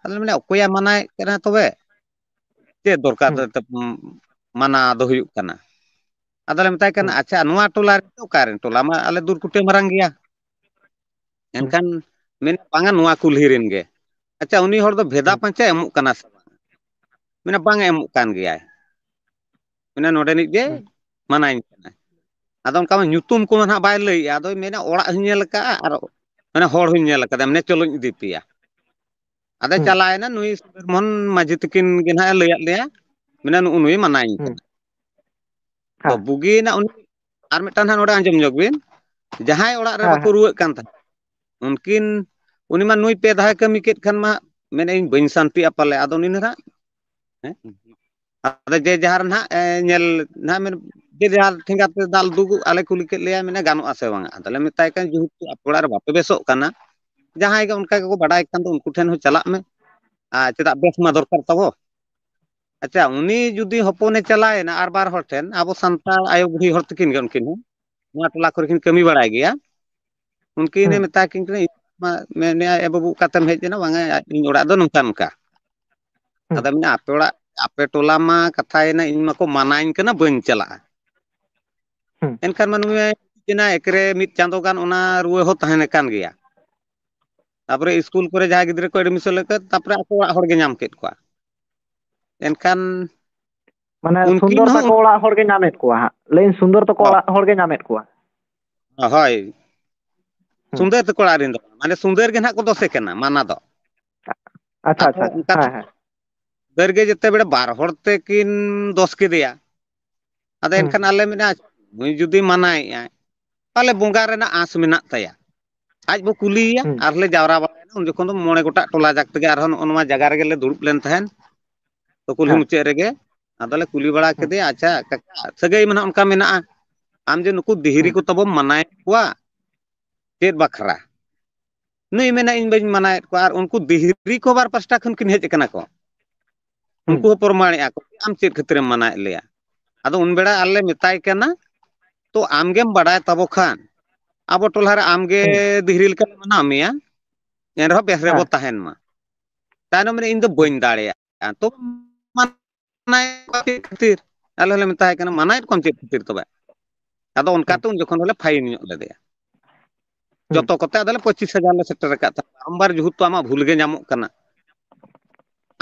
ᱟᱫᱚ ᱢᱮᱱᱟ, "ᱚᱠᱚᱭᱮ ᱢᱟᱱᱟᱭᱮᱫ ᱠᱟᱱᱟ ᱛᱚᱵᱮ? ᱪᱮᱫ ᱫᱚᱨᱠᱟᱨ ᱦᱩᱸ᱾ ᱛᱮ ᱢᱟᱱᱟ ᱫᱚ ᱦᱩᱭᱩᱜ ᱠᱟᱱᱟ?" ᱟᱫᱚᱞᱮ ᱢᱮᱛᱟᱭ ᱠᱟᱱᱟ, ᱦᱩᱸ᱾ "ᱟᱪᱪᱷᱟ, ᱱᱚᱣᱟ ᱴᱚᱞᱟ ᱨᱮ ᱚᱠᱟᱨᱮᱱ ᱴᱚᱞᱟ ᱢᱟ ᱟᱞᱮ ᱫᱩᱨ ᱠᱩᱴᱟᱹ ᱢᱟᱨᱟᱝ ᱜᱮᱭᱟ?" ᱦᱩᱸ᱾ ᱮᱱᱠᱷᱟᱱ ᱢᱮᱱ, "ᱵᱟᱝᱟ, ᱱᱚᱣᱟ ᱠᱩᱞᱦᱤ ᱨᱮᱱ ᱜᱮ᱾" "ᱟᱪᱪᱷᱟ, ᱩᱱᱤ ᱦᱚᱲ ᱫᱚ ᱵᱷᱮᱫᱟ ᱦᱩᱸ᱾ ᱯᱟᱧᱪᱟ ᱮᱢᱚᱜ ᱠᱟᱱᱟ ᱥᱮ ᱵᱟᱝ?" ᱢᱮᱱᱟ, "ᱵᱟᱝᱟ, ᱮᱢᱚᱜ ᱠᱟᱱ ᱜᱮᱭᱟᱭ᱾" ᱢᱮᱱᱟ, "ᱱᱚᱰᱮᱱᱤᱡ ᱜᱮ ᱦᱩᱸ᱾ ᱢᱟᱱᱟᱧ ᱠᱟᱱᱟ᱾ ᱟᱫᱚ ᱚᱱᱠᱟ ᱢᱟ ᱧᱩᱛᱩᱢ ᱠᱚᱢᱟ ᱱᱟᱦᱟᱜ ᱵᱟᱭ ᱞᱟᱹᱭᱮᱜᱼᱟ, ᱟᱫᱚᱭ ᱢᱮᱱᱟ ᱚᱲᱟᱜ ᱦᱚᱸᱧ ᱧᱮᱞ ᱟᱠᱟᱫᱼᱟ ᱟᱨ ᱢᱟᱱᱮ ᱦᱚᱲ ᱦᱚᱸᱧ ᱧᱮᱞ ᱟᱠᱟᱫᱟ, ᱢᱟᱱᱮ ᱪᱚᱞᱚᱧ ᱤᱫᱤ ᱯᱮᱭᱟ᱾ ᱟᱫᱚ ᱦᱩᱸ᱾ ᱪᱟᱞᱟᱣᱮᱱᱟ ᱱᱩᱭ ᱥᱩᱫᱷᱤᱨ ᱢᱳᱦᱚᱱ ᱢᱟᱹᱡᱷᱤ ᱛᱤᱠᱤᱱ ᱜᱮ ᱱᱟᱦᱟᱜ ᱮ ᱞᱟᱹᱭᱟᱫ ᱞᱮᱭᱟ, ᱢᱮᱱᱟ ᱱᱩᱜᱼᱩ ᱱᱩᱭ ᱢᱟᱱᱟᱧ ᱦᱩᱸ᱾ ᱠᱟᱱᱟ᱾ ᱛᱚ ᱦᱮᱸ᱾ ᱵᱩᱜᱤᱭᱮᱱᱟ ᱩᱱᱤ, ᱟᱨ ᱢᱤᱫᱴᱟᱝ ᱱᱟᱦᱟᱜ ᱱᱚᱰᱮ ᱟᱸᱡᱚᱢ ᱧᱚᱜ ᱵᱤᱱ, ᱡᱟᱦᱟᱸᱭ ᱚᱲᱟᱜ ᱨᱮ ᱦᱮᱸ, ᱵᱟᱠᱚ ᱦᱮᱸ᱾ ᱨᱩᱣᱟᱹᱜ ᱠᱟᱱ ᱛᱟᱦᱮᱸᱫ, ᱩᱱᱠᱤᱱ, ᱩᱱᱤ ᱢᱟ ᱱᱩᱭ ᱯᱮ ᱫᱷᱟᱣ ᱠᱟᱹᱢᱤ ᱠᱮᱫ ᱠᱷᱟᱱ ᱢᱟ ᱢᱮᱱᱮᱫ ᱤᱧ ᱵᱟᱹᱧ ᱥᱟᱱᱛᱤᱜᱼᱟ ᱯᱟᱞᱮ, ᱟᱫᱚ ᱩᱱᱤ ᱱᱟᱦᱟᱜ, ᱦᱮᱸ? ᱟᱫᱚ ᱡᱮ ᱡᱟᱦᱟᱸ ᱨᱮ ᱱᱟᱦᱟᱜ, ᱮ, ᱧᱮᱞ ᱱᱟᱦᱟᱜ ᱢᱮᱱ, ᱡᱮ ᱡᱟᱦᱟᱸ ᱴᱷᱮᱸᱜᱟ ᱛᱮ ᱫᱟᱞ ᱫᱩᱜ ᱟᱞᱮ ᱠᱩᱞᱤ ᱠᱮᱫ ᱞᱮᱭᱟ, ᱢᱮᱱᱟ ᱜᱟᱱᱚᱜᱼᱟ ᱥᱮ ᱵᱟᱝᱟ? ᱟᱫᱚᱞᱮ ᱢᱮᱛᱟᱭ ᱠᱟᱱᱟ ᱡᱮᱦᱮᱛᱩ ᱟᱯᱮ ᱚᱲᱟᱜ ᱨᱮ ᱵᱟᱯᱮ ᱵᱮᱥᱚᱜ ᱠᱟᱱᱟ, ᱡᱟᱦᱟᱸᱭ ᱜᱮ ᱚᱱᱠᱟ ᱜᱮᱠᱚ ᱵᱟᱰᱟᱭ ᱠᱷᱟᱱ ᱫᱚ ᱩᱱᱠᱩ ᱴᱷᱮᱱ ᱦᱚᱸ ᱪᱟᱞᱟᱜ ᱢᱮ᱾ ᱟᱨ ᱪᱮᱫᱟᱜ ᱵᱮᱥ ᱢᱟ ᱫᱚᱨᱠᱟᱨ ᱛᱟᱵᱚ᱾ ᱟᱪᱪᱷᱟ, ᱩᱱᱤ ᱡᱩᱫᱤ ᱦᱚᱯᱚᱱᱮ ᱪᱟᱞᱟᱣᱮᱱᱟ ᱟᱨ ᱵᱟᱨ ᱦᱚᱲ ᱴᱷᱮᱱ, ᱟᱵᱚ ᱥᱟᱱᱛᱟᱲ ᱟᱭᱳ ᱵᱩᱲᱦᱤ ᱦᱚᱲ ᱛᱟᱹᱠᱤᱱ ᱜᱮ ᱩᱱᱠᱤᱱ ᱦᱚᱸ, ᱱᱚᱣᱟ ᱴᱚᱞᱟ ᱠᱚᱨᱮ ᱠᱤᱱ ᱠᱟᱹᱢᱤ ᱵᱟᱲᱟᱭ ᱜᱮᱭᱟ, ᱩᱱᱠᱤᱱ ᱮ ᱦᱩᱸ᱾ ᱢᱮᱛᱟ ᱠᱤᱱ ᱠᱟᱱᱟ, ᱤᱧ ᱢᱟ ᱢᱮᱱᱮᱫᱼᱟ, "ᱮ ᱵᱟᱹᱵᱩ, ᱚᱠᱟ ᱛᱮᱢ ᱦᱮᱡ ᱮᱱᱟ?" "ᱵᱟᱝᱟ, ᱤᱧ ᱚᱲᱟᱜ ᱫᱚ ᱱᱚᱝᱠᱟ ᱱᱚᱝᱠᱟ᱾" ᱦᱩᱸ᱾ ᱟᱫᱚ ᱢᱮᱱᱟ, "ᱟᱯᱮ ᱚᱲᱟᱜ, ᱟᱯᱮ ᱴᱚᱞᱟ ᱢᱟ ᱠᱟᱛᱷᱟᱭᱮᱱᱟ, ᱤᱧ ᱢᱟᱠᱚ ᱢᱟᱱᱟᱧ ᱠᱟᱱᱟ, ᱵᱟᱹᱧ ᱪᱟᱞᱟᱜᱼᱟ᱾" ᱦᱩᱸ᱾ ᱮᱱᱠᱷᱟᱱ ᱢᱟ ᱱᱩᱭ ᱮᱠᱨᱮ ᱢᱤᱫ ᱪᱟᱸᱫᱳ ᱜᱟᱱ ᱚᱱᱟ ᱨᱩᱣᱟᱹ ᱦᱚᱸ ᱛᱟᱦᱮᱸ ᱟᱠᱟᱱ ᱜᱮᱭᱟ᱾ ᱛᱟᱯᱚᱨᱮ ᱤᱥᱠᱩᱞ ᱠᱚᱨᱮ ᱡᱟᱦᱟᱸᱭ ᱜᱤᱫᱽᱨᱟᱹ ᱠᱚ admission ᱞᱮᱫ ᱠᱚᱣᱟ, ᱛᱟᱯᱚᱨᱮ ᱟᱠᱚ ᱚᱲᱟᱜ ᱦᱚᱲ ᱜᱮ ᱧᱟᱢ ᱠᱮᱫ ᱠᱚᱣᱟ᱾ ᱮᱱᱠᱷᱟᱱ ᱢᱟᱱᱮ ᱩᱱᱠᱤᱱ ᱥᱩᱱᱫᱚᱨ ᱦᱚᱸ ᱛᱟᱠᱚ ᱚᱲᱟᱜ ᱦᱚᱲ ᱜᱮ ᱧᱟᱢᱮᱫ ᱠᱚᱣᱟ ᱦᱟᱸᱜ᱾ ᱞᱟᱹᱭᱟᱹᱧ ᱥᱩᱱᱫᱚᱨ ᱛᱟᱠᱚ ᱚᱲᱟᱜ ᱦᱚᱲ ᱜᱮ ᱧᱟᱢᱮᱫ ᱠᱚᱣᱟ᱾ ᱦᱳᱭ᱾ ᱦᱩᱸ᱾ ᱥᱩᱱᱫᱚᱨ ᱛᱟᱠᱚ ᱚᱲᱟᱜ ᱨᱮᱱ ᱫᱚ ᱵᱟᱝ, ᱢᱟᱱᱮ ᱥᱩᱱᱫᱚᱨ ᱜᱮ ᱱᱟᱦᱟᱜ ᱠᱚ ᱫᱳᱥᱮ ᱠᱟᱱᱟ, ᱢᱟᱱᱟ ᱫᱚ᱾ ᱟᱪᱪᱷᱟ, ᱟᱫᱚ ᱟᱪᱪᱷᱟ, ᱟᱪᱪᱷᱟ᱾ ᱚᱱᱠᱟ ᱦᱮᱸ, ᱦᱮᱸ᱾ ᱥᱩᱱᱫᱚᱨ ᱜᱮ ᱡᱮᱛᱮ ᱵᱮᱲᱮ ᱵᱟᱨ ᱦᱚᱲ ᱛᱮᱠᱤᱱ ᱫᱳᱥ ᱠᱮᱫᱮᱭᱟ, ᱟᱫᱚ ᱦᱩᱸ᱾ ᱮᱱᱠᱷᱟᱱ ᱟᱞᱮ ᱢᱮᱱᱟ, ᱱᱩᱭ ᱡᱩᱫᱤ ᱢᱟᱱᱟᱭᱮᱫᱼᱟᱭ, ᱛᱟᱦᱚᱞᱮ ᱵᱚᱸᱜᱟ ᱨᱮᱱᱟᱜ ᱟᱸᱥ ᱢᱮᱱᱟᱜ ᱛᱟᱭᱟ᱾ ᱟᱡ ᱵᱚ ᱠᱩᱞᱤᱭᱮᱭᱟ, ᱦᱩᱸ᱾ ᱟᱨ ᱞᱮ ᱡᱟᱣᱨᱟ ᱵᱟᱲᱟᱭᱮᱱᱟ᱾ ᱩᱱ ᱡᱚᱠᱷᱚᱱ ᱫᱚ ᱢᱚᱬᱮ ᱜᱚᱴᱟᱜ ᱴᱚᱞᱟ ᱡᱟᱠ ᱛᱮᱜᱮ ᱟᱨᱦᱚᱸ ᱱᱚᱜᱼᱚ ᱱᱚᱣᱟ ᱡᱟᱭᱜᱟ ᱨᱮᱜᱮ ᱞᱮ ᱫᱩᱲᱩᱵ ᱞᱮᱱ ᱛᱟᱦᱮᱸᱱ᱾ ᱛᱚ ᱠᱩᱞᱦᱤ ᱦᱮᱸ᱾ ᱢᱩᱪᱟᱹᱫ ᱨᱮᱜᱮ ᱟᱫᱚᱞᱮ ᱠᱩᱞᱤ ᱵᱟᱲᱟ ᱦᱩᱸ᱾ ᱠᱮᱫᱮᱭᱟ, "ᱟᱪᱪᱷᱟ ᱠᱟᱠᱟ, ᱥᱟᱹᱜᱟᱹᱭ ᱢᱟ ᱱᱟᱦᱟᱜ ᱚᱱᱠᱟ ᱢᱮᱱᱟᱜᱼᱟ, ᱟᱢ ᱡᱮ ᱱᱩᱠᱩ ᱫᱤᱦᱨᱤ ᱦᱩᱸ᱾ ᱠᱚ ᱛᱟᱵᱚᱢ ᱢᱟᱱᱟᱭᱮᱫ ᱠᱚᱣᱟ, ᱪᱮᱫ ᱵᱟᱠᱷᱨᱟ?" ᱱᱩᱭ ᱢᱮᱱᱟ, "ᱤᱧ ᱵᱟᱹᱧ ᱢᱟᱱᱟᱭᱮᱫ ᱠᱚᱣᱟ, ᱟᱨ ᱩᱱᱠᱩ ᱫᱤᱦᱨᱤ ᱠᱚ ᱵᱟᱨ ᱯᱟᱥᱴᱟ ᱠᱷᱚᱱ ᱠᱤᱱ ᱦᱮᱡ ᱟᱠᱟᱱᱟ ᱠᱚ, ᱦᱩᱸ᱾ ᱩᱱᱠᱩ ᱦᱚᱸ ᱯᱨᱚᱢᱟᱬᱮᱜᱼᱟ ᱠᱚ, ᱟᱢ ᱪᱮᱫ ᱠᱷᱟᱹᱛᱤᱨᱮᱢ ᱢᱟᱱᱟᱭᱮᱫ ᱞᱮᱭᱟ?" ᱟᱫᱚ ᱩᱱ ᱵᱮᱲᱟ ᱟᱞᱮ ᱢᱮᱛᱟᱭ ᱠᱟᱱᱟ, "ᱛᱚ ᱟᱢᱜᱮᱢ ᱵᱟᱰᱟᱭ ᱛᱟᱵᱚ ᱠᱷᱟᱱ, ᱟᱵᱚ ᱴᱚᱞᱟ ᱨᱮ ᱟᱢᱜᱮ ᱦᱩᱸ᱾ ᱫᱤᱦᱨᱤ ᱞᱮᱠᱟᱞᱮ ᱢᱟᱱᱟᱣ ᱢᱮᱭᱟ, ᱮᱱ ᱨᱮᱦᱚᱸ ᱵᱮᱥ ᱨᱮᱵᱚ ᱦᱮᱸ᱾ ᱛᱟᱦᱮᱱ ᱢᱟ᱾" ᱛᱟᱭᱱᱚᱢ ᱨᱮ, "ᱤᱧ ᱫᱚ ᱵᱟᱹᱧ ᱫᱟᱲᱮᱭᱟᱜᱼᱟ᱾" ᱛᱚ ᱢᱟᱱᱟᱭᱮᱫ ᱠᱚᱣᱟ ᱪᱮᱫ ᱠᱷᱟᱹᱛᱤᱨ? ᱟᱞᱮ ᱦᱚᱸᱞᱮ ᱢᱮᱛᱟᱭ ᱠᱟᱱᱟ, "ᱢᱟᱱᱟᱭᱮᱫ ᱠᱚᱣᱟᱢ ᱪᱮᱫ ᱠᱷᱟᱹᱛᱤᱨ ᱛᱚᱵᱮ?" ᱟᱫᱚ ᱚᱱᱠᱟ ᱦᱩᱸ᱾ ᱛᱮ ᱩᱱ ᱡᱚᱠᱷᱚᱱ ᱦᱚᱸᱞᱮ ᱯᱷᱟᱭᱤᱱ ᱧᱚᱜ ᱞᱮᱫᱮᱭᱟ᱾ ᱦᱩᱸ᱾ ᱡᱚᱛᱚ ᱠᱚᱛᱮ ᱟᱫᱚᱞᱮ ᱯᱚᱸᱪᱤᱥ ᱦᱟᱡᱟᱨ ᱞᱮ ᱥᱮᱴᱮᱨ ᱟᱠᱟᱫ ᱛᱟᱦᱮᱸᱫ᱾ ᱵᱟᱨᱚᱢᱵᱟᱨ ᱡᱮᱦᱮᱛᱩ ᱟᱢᱟᱜ ᱵᱷᱩᱞ ᱜᱮ ᱧᱟᱢᱚᱜ ᱠᱟᱱᱟ᱾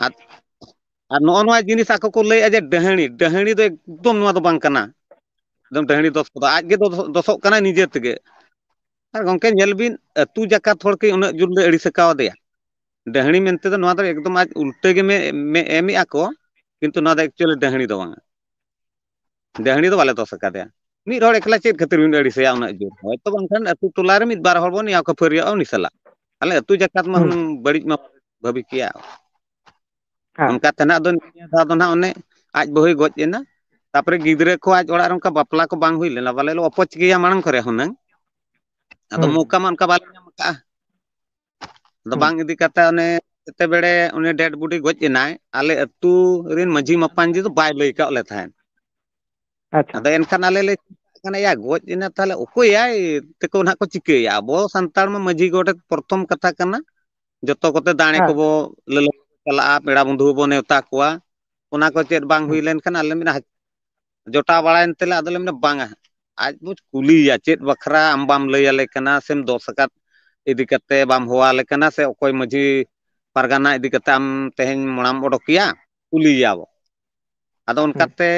ᱟᱨ, ᱟᱨ ᱱᱚᱜᱼᱚ ᱱᱚᱣᱟ ᱡᱤᱱᱤᱥ ᱟᱠᱚ ᱠᱚ ᱞᱟᱹᱭᱮᱫᱼᱟ ᱡᱮ ᱰᱟᱹᱦᱟᱹᱲᱤ, ᱰᱟᱹᱦᱟᱹᱲᱤ ᱫᱚ ᱮᱠᱫᱚᱢ ᱱᱚᱣᱟ ᱫᱚ ᱵᱟᱝ ᱠᱟᱱᱟ᱾ ᱮᱠᱫᱚᱢ ᱰᱟᱹᱦᱲᱤ ᱫᱚᱥ ᱠᱚᱫᱚ ᱟᱡ ᱜᱮ ᱫᱚ-, ᱫᱚᱥᱚᱜ ᱠᱟᱱᱟᱭ ᱱᱤᱡᱮ ᱛᱮᱜᱮ᱾ ᱟᱨ ᱜᱚᱝᱠᱮ ᱧᱮᱞ ᱵᱤᱱ, ᱟᱹᱛᱩ ᱡᱟᱠᱟᱛ ᱦᱚᱲ ᱠᱤ ᱩᱱᱟᱹᱜ ᱡᱳᱨ ᱞᱮ ᱟᱹᱲᱤᱥ ᱟᱠᱟᱣ ᱫᱮᱭᱟ? ᱰᱟᱹᱦᱲᱤ ᱢᱮᱱᱛᱮ ᱫᱚ ᱱᱚᱣᱟ ᱫᱚ ᱮᱠᱫᱚᱢ ᱟᱡ ᱩᱞᱴᱟᱹ ᱜᱮ ᱢᱮ-, ᱢᱮ-, ᱮᱢᱮᱜᱼᱟ ᱠᱚ, ᱠᱤᱱᱛᱩ ᱱᱚᱣᱟ ᱫᱚ actually ᱰᱟᱹᱦᱲᱤ ᱫᱚ ᱵᱟᱝᱟ᱾ ᱰᱟᱹᱦᱲᱤ ᱫᱚ ᱵᱟᱞᱮ ᱫᱚᱥ ᱟᱠᱟᱫᱮᱭᱟ᱾ ᱢᱤᱫ ᱦᱚᱲ ᱮᱠᱞᱟ ᱪᱮᱫ ᱠᱷᱟᱹᱛᱤᱨ ᱵᱤᱱ ᱟᱹᱲᱤᱥᱮᱭᱟ ᱩᱱᱟᱹᱜ ᱡᱳᱨ? ᱦᱚᱭᱛᱚ ᱵᱟᱝᱠᱷᱟᱱ ᱟᱹᱛᱩ ᱴᱚᱞᱟ ᱨᱮ ᱢᱤᱫ ᱵᱟᱨ ᱦᱚᱲ ᱵᱚᱱ ᱱᱮᱭᱟᱣ ᱠᱷᱟᱹᱯᱟᱹᱨᱤᱭᱟᱜᱼᱟ ᱩᱱᱤ ᱥᱟᱞᱟᱜ᱾ ᱟᱞᱮ ᱟᱹᱛᱩ ᱡᱟᱠᱟᱛ ᱢᱟ ᱦᱩᱸ᱾ ᱦᱩᱱᱟᱹᱝ ᱵᱟᱹᱲᱤᱡ ᱢᱟ ᱵᱷᱟᱹᱵᱤ ᱠᱮᱭᱟ᱾ ᱦᱮᱸ᱾ ᱚᱱᱠᱟ ᱛᱮ ᱱᱟᱜ ᱫᱚ ᱱᱤᱭᱟᱹ ᱫᱷᱟᱣ ᱫᱚ ᱱᱟᱜ ᱚᱱᱮ ᱟᱡ ᱵᱟᱹᱦᱩᱭ ᱜᱚᱡ ᱮᱱᱟ᱾ ᱛᱟᱯᱚᱨᱮ ᱜᱤᱫᱽᱨᱟᱹ ᱠᱚ ᱟᱡ ᱚᱲᱟᱜ ᱨᱮ ᱚᱱᱠᱟ ᱵᱟᱯᱞᱟ ᱠᱚ ᱵᱟᱝ ᱦᱩᱭ ᱞᱮᱱᱟ, ᱵᱟᱞᱮ ᱞᱮ ᱚᱯᱚᱡᱽ ᱜᱮᱭᱟ ᱢᱟᱲᱟᱝ ᱠᱚᱨᱮ ᱦᱩᱱᱟᱹᱝ᱾ ᱟᱫᱚ ᱦᱩᱸ᱾ ᱢᱚᱣᱠᱟ ᱢᱟ ᱚᱱᱠᱟ ᱵᱟᱞᱮ ᱧᱟᱢ ᱟᱠᱟᱫᱼᱟ᱾ ᱟᱫᱚ ᱦᱩᱸ᱾ ᱵᱟᱝ ᱤᱫᱤ ᱠᱟᱛᱮ ᱚᱱᱮ ᱡᱮᱛᱮ ᱵᱮᱲᱮ ᱩᱱᱤ dead body ᱜᱚᱡ ᱮᱱᱟᱭ, ᱟᱞᱮ ᱟᱹᱛᱩ ᱨᱮᱱ ᱢᱟᱹᱡᱷᱤ ᱢᱟᱯᱟᱧᱡᱤ ᱫᱚ ᱵᱟᱭ ᱞᱟᱹᱭ ᱠᱟᱜ ᱞᱮ ᱛᱟᱦᱮᱸᱫ᱾ ᱟᱪᱪᱷᱟ᱾ ᱟᱫᱚ ᱮᱱᱠᱷᱟᱱ ᱟᱞᱮ ᱞᱮ ᱪᱤᱱᱛᱟᱹᱜ ᱠᱟᱱᱟ, ᱭᱟ, ᱜᱚᱡ ᱮᱱᱟ, ᱛᱟᱦᱞᱮ ᱚᱠᱚᱭᱟᱭ ᱛᱮᱠᱚ ᱱᱟᱦᱟᱜ ᱠᱚ ᱪᱤᱠᱟᱹᱭᱟ? ᱟᱵᱚ ᱥᱟᱱᱛᱟᱲ ᱢᱟ ᱢᱟᱹᱡᱷᱤ ᱜᱚᱰᱮᱛ ᱯᱨᱚᱛᱷᱚᱢ ᱠᱟᱛᱷᱟ ᱠᱟᱱᱟ, ᱡᱚᱛᱚ ᱠᱚᱛᱮ ᱫᱟᱲᱮ ᱦᱮᱸ᱾ ᱠᱚᱵᱚ ᱞᱟᱹᱞᱟᱹᱭ ᱪᱟᱞᱟᱜᱼᱟ, ᱯᱮᱲᱟ ᱵᱚᱱᱫᱷᱩ ᱵᱚ ᱱᱮᱣᱛᱟ ᱠᱚᱣᱟ᱾ ᱚᱱᱟ ᱠᱚ ᱪᱮᱫ ᱵᱟᱝ ᱦᱩᱭ ᱦᱩᱸ᱾ ᱞᱮᱱᱠᱷᱟᱱ ᱟᱞᱮ ᱢᱮᱱᱟ, ᱡᱚᱴᱟᱣ ᱵᱟᱲᱟᱭᱮᱱ ᱛᱮᱞᱮ ᱟᱫᱚᱞᱮ ᱢᱮᱱᱟ, ᱵᱟᱝᱟ, ᱟᱡ ᱵᱚ ᱠᱩᱞᱤᱭᱮᱭᱟ, ᱪᱮᱫ ᱵᱟᱠᱷᱨᱟ ᱟᱢ ᱵᱟᱢ ᱞᱟᱹᱭ ᱟᱞᱮ ᱠᱟᱱᱟ, ᱥᱮᱢ ᱫᱚᱥ ᱟᱠᱟᱫ ᱤᱫᱤ ᱠᱟᱛᱮ ᱵᱟᱢ ᱦᱚᱦᱚ ᱟᱞᱮ ᱠᱟᱱᱟ, ᱥᱮ ᱚᱠᱚᱭ ᱢᱟᱹᱡᱷᱤ ᱯᱟᱨᱜᱟᱱᱟ ᱤᱫᱤ ᱠᱟᱛᱮ ᱟᱢ ᱛᱮᱦᱮᱧ ᱢᱚᱲᱟᱢ ᱚᱰᱚᱠᱮᱭᱟ, ᱠᱩᱞᱤᱭᱮᱭᱟ ᱵᱚ᱾ ᱟᱫᱚ ᱦᱩᱸ᱾ ᱚᱱᱠᱟᱛᱮ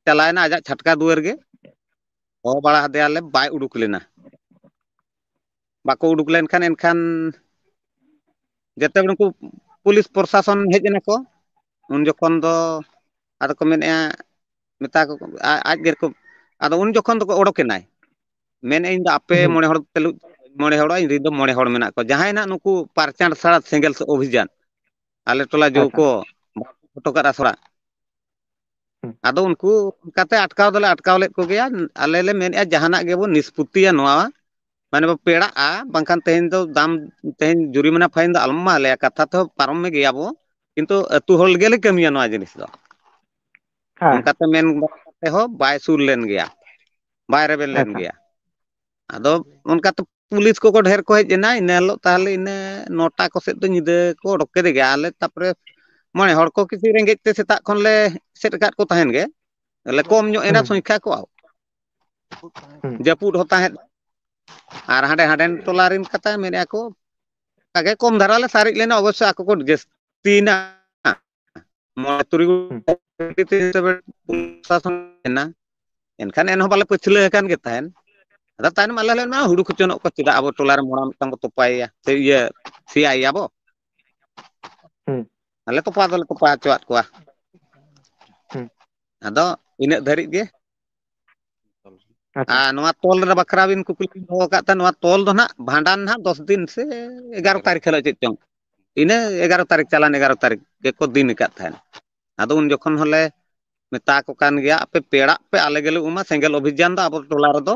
ᱪᱟᱞᱟᱣᱮᱱᱟ ᱟᱡᱟᱜ ᱪᱷᱟᱴᱠᱟ ᱫᱩᱣᱟᱹᱨ ᱜᱮ, ᱦᱚᱦᱚ ᱵᱟᱲᱟ ᱟᱫᱮᱭᱟᱞᱮ, ᱵᱟᱭ ᱩᱰᱩᱠ ᱞᱮᱱᱟ᱾ ᱵᱟᱠᱚ ᱩᱰᱩᱠ ᱞᱮᱱᱠᱷᱟᱱ ᱮᱱᱠᱷᱟᱱ ᱡᱮᱛᱮ ᱦᱚᱲ ᱩᱱᱠᱩ ᱯᱩᱞᱤᱥ ᱯᱨᱚᱥᱟᱥᱚᱱ ᱦᱮᱡ ᱮᱱᱟ ᱠᱚ, ᱩᱱ ᱡᱚᱠᱷᱚᱱ ᱫᱚ ᱟᱫᱚ ᱠᱚ ᱢᱮᱱᱮᱫᱼᱟ, ᱢᱮᱛᱟ ᱠᱚ, ᱟ-, ᱟᱡ ᱜᱮ ᱠᱚ, ᱟᱫᱚ ᱩᱱ ᱡᱚᱠᱷᱚᱱ ᱫᱚᱠᱚ ᱚᱰᱚᱠ ᱮᱱᱟᱭ, ᱢᱮᱱᱮᱫ, "ᱤᱧ ᱫᱚ ᱟᱯᱮ ᱦᱩᱸ᱾ ᱢᱚᱬᱮ ᱦᱚᱲ ᱯᱮ ᱞᱩ-, ᱢᱚᱬᱮ ᱦᱚᱲᱚᱜᱼᱟ, ᱤᱧ ᱨᱮᱱ ᱫᱚ ᱢᱚᱬᱮ ᱦᱚᱲ ᱢᱮᱱᱟᱜ ᱠᱚᱣᱟ, ᱡᱟᱦᱟᱸᱭ ᱱᱟᱜ ᱱᱩᱠᱩ ᱯᱟᱨᱪᱟᱲ ᱥᱟᱲᱟ ᱥᱮᱸᱜᱮᱞ ᱥᱮ ᱚᱵᱷᱤᱡᱟᱱ, ᱟᱞᱮ ᱴᱚᱞᱟ ᱡᱚ ᱟᱪᱪᱷᱟ᱾ ᱠᱚ ᱵᱟᱠᱚ ᱯᱷᱳᱴᱳ ᱠᱟᱫ ᱟᱥᱲᱟ᱾" ᱦᱩᱸ᱾ ᱟᱫᱚ ᱩᱱᱠᱩ ᱚᱱᱠᱟᱛᱮ ᱟᱴᱠᱟᱣ ᱫᱚᱞᱮ ᱟᱴᱠᱟᱣ ᱞᱮᱫ ᱠᱚᱜᱮᱭᱟ᱾ ᱟᱞᱮ ᱞᱮ ᱢᱮᱱᱮᱫᱼᱟ, ᱡᱟᱦᱟᱱᱟᱜ ᱜᱮᱵᱚᱱ ᱱᱤᱥᱯᱚᱛᱤᱭᱟ ᱱᱚᱣᱟ, ᱢᱟᱱᱮ ᱵᱚ ᱯᱮᱲᱟᱜᱼᱟ, ᱵᱟᱝᱠᱷᱟᱱ ᱛᱮᱦᱮᱧ ᱫᱚ ᱫᱟᱢ, ᱛᱮᱦᱮᱧ ᱡᱩᱨᱤᱢᱟᱱᱟ ᱯᱷᱟᱭᱤᱱ ᱫᱚ ᱟᱞᱚᱢ ᱮᱢᱟ ᱞᱮᱭᱟ, ᱠᱟᱛᱷᱟ ᱛᱮᱦᱚᱸ ᱯᱟᱨᱚᱢ ᱢᱮ ᱜᱮᱭᱟ ᱵᱚ, ᱠᱤᱱᱛᱩ ᱟᱹᱛᱩ ᱦᱚᱲ ᱜᱮᱞᱮ ᱠᱟᱹᱢᱤᱭᱟ ᱱᱚᱣᱟ ᱡᱤᱱᱤᱥ ᱫᱚ᱾ ᱦᱮᱸ᱾ ᱚᱱᱠᱟᱛᱮ ᱢᱮᱱ ᱵᱟᱲᱟ ᱠᱟᱛᱮ ᱦᱚᱸ ᱵᱟᱭ ᱥᱩᱨ ᱞᱮᱱ ᱜᱮᱭᱟ, ᱵᱟᱭ ᱨᱮᱵᱮᱱ ᱞᱮᱱ ᱟᱪᱪᱷᱟ᱾ ᱜᱮᱭᱟ᱾ ᱟᱫᱚ ᱚᱱᱠᱟᱛᱮ ᱯᱩᱞᱤᱥ ᱠᱚᱠᱚ ᱰᱷᱮᱨ ᱠᱚ ᱦᱮᱡ ᱮᱱᱟ, ᱤᱱᱟᱹ ᱦᱤᱞᱳᱜ ᱛᱟᱦᱚᱞᱮ ᱤᱱᱟᱹ ᱱᱚᱴᱟ ᱠᱚ ᱥᱮᱫ ᱫᱚ ᱧᱤᱫᱟᱹ ᱠᱚ ᱚᱰᱚᱠ ᱠᱮᱫᱮ ᱜᱮᱭᱟ᱾ ᱟᱞᱮ ᱛᱟᱯᱚᱨᱮ ᱢᱚᱬᱮ ᱦᱚᱲ ᱠᱚ ᱠᱤᱪᱷᱩ ᱨᱮᱸᱜᱮᱡ ᱛᱮ ᱥᱮᱛᱟᱜ ᱠᱷᱚᱱ ᱞᱮ ᱥᱮᱫ ᱟᱠᱟᱫ ᱠᱚ ᱛᱟᱦᱮᱱ ᱜᱮ, ᱞᱮ ᱠᱚᱢ ᱧᱚᱜ ᱮᱱᱟ ᱦᱩᱸ᱾ ᱥᱚᱝᱠᱷᱟ ᱠᱚ᱾ ᱦᱩᱸ᱾ ᱡᱟᱹᱯᱩᱫ ᱦᱚᱸ ᱛᱟᱦᱮᱸᱫ, ᱟᱨ ᱦᱟᱸᱰᱮ ᱦᱟᱸᱰᱮᱱ ᱴᱚᱞᱟ ᱨᱮᱱ ᱠᱟᱛᱷᱟ ᱢᱮᱱᱮᱫᱼᱟ ᱠᱚ, ᱟᱜᱮ ᱠᱚᱢ ᱫᱷᱟᱨᱟ ᱞᱮ ᱥᱟᱨᱮᱡ ᱞᱮᱱᱟ, ᱚᱵᱚᱥᱥᱳᱭ ᱟᱠᱚ ᱠᱚ ᱡᱟᱹᱥᱛᱤᱭᱮᱱᱟ᱾ ᱢᱚᱬᱮ ᱛᱩᱨᱩᱭ ᱦᱩᱸ᱾ ᱜᱚᱴᱟᱝ ᱯᱨᱚᱥᱟᱥᱚᱱ ᱮᱱᱟ᱾ ᱮᱱᱠᱷᱟᱱ ᱮᱱᱦᱚᱸ ᱵᱟᱞᱮ ᱯᱟᱹᱪᱷᱞᱟᱹ ᱟᱠᱟᱱ ᱜᱮ ᱛᱟᱦᱮᱸᱱ᱾ ᱟᱫᱚ ᱛᱟᱭᱱᱚᱢ ᱟᱞᱮ ᱞᱮ ᱢᱮᱱᱟ, ᱦᱩᱲᱩ ᱠᱚᱪᱚᱱᱚᱜ ᱠᱚ, ᱪᱮᱫᱟᱜ ᱟᱵᱚ ᱴᱚᱞᱟ ᱨᱮ ᱢᱚᱲᱟ ᱢᱤᱫᱴᱟᱝ ᱵᱚ ᱛᱚᱯᱟᱭᱮᱭᱟ, ᱥᱮ ᱤᱭᱟᱹ, ᱥᱮᱭᱟᱭᱮᱭᱟ ᱵᱚ? ᱦᱩᱸ᱾ ᱟᱞᱮ ᱛᱚᱯᱟ ᱫᱚᱞᱮ ᱛᱚᱯᱟ ᱦᱚᱪᱚᱣᱟᱫ ᱠᱚᱣᱟ᱾ ᱦᱩᱸ᱾ ᱟᱫᱚ ᱤᱱᱟᱹᱜ ᱫᱷᱟᱹᱨᱤᱡ ᱜᱮ᱾ ᱟᱪᱪᱷᱟ᱾ ᱟᱨ ᱱᱚᱣᱟ ᱛᱚᱞ ᱨᱮ ᱵᱟᱠᱷᱨᱟ ᱵᱤᱱ ᱠᱩᱠᱞᱤ ᱵᱤᱱ ᱫᱚᱦᱚ ᱟᱠᱟᱫ ᱛᱟᱦᱮᱸ, ᱱᱚᱣᱟ ᱛᱚᱞ ᱫᱚ ᱱᱟᱦᱟᱜ ᱵᱷᱟᱸᱰᱟᱱ ᱱᱟᱦᱟᱜ ᱫᱚᱥ ᱫᱤᱱ ᱥᱮ ᱮᱜᱟᱨᱚ ᱛᱟᱹᱨᱤᱠᱷ ᱦᱤᱞᱳᱜ ᱪᱮᱫ ᱪᱚᱝ, ᱤᱱᱟᱹ ᱮᱜᱟᱨᱚ ᱛᱟᱹᱨᱤᱠᱷ, ᱪᱟᱞᱟᱱ ᱮᱜᱟᱨᱚ ᱛᱟᱹᱨᱤᱠᱷ ᱜᱮᱠᱚ ᱫᱤᱱ ᱟᱠᱟᱫ ᱛᱟᱦᱮᱸᱱ᱾ ᱟᱫᱚ ᱩᱱ ᱡᱚᱠᱷᱚᱱ ᱦᱚᱸᱞᱮ ᱢᱮᱛᱟ ᱠᱚ ᱠᱟᱱ ᱜᱮᱭᱟ, ᱟᱯᱮ ᱯᱮᱲᱟᱜ ᱯᱮ, ᱟᱞᱮ ᱜᱮᱞᱮ ᱩᱢᱟ, ᱥᱮᱸᱜᱮᱞ ᱚᱵᱷᱤᱡᱟᱱ ᱫᱚ ᱟᱵᱚ ᱴᱚᱞᱟ ᱨᱮᱫᱚ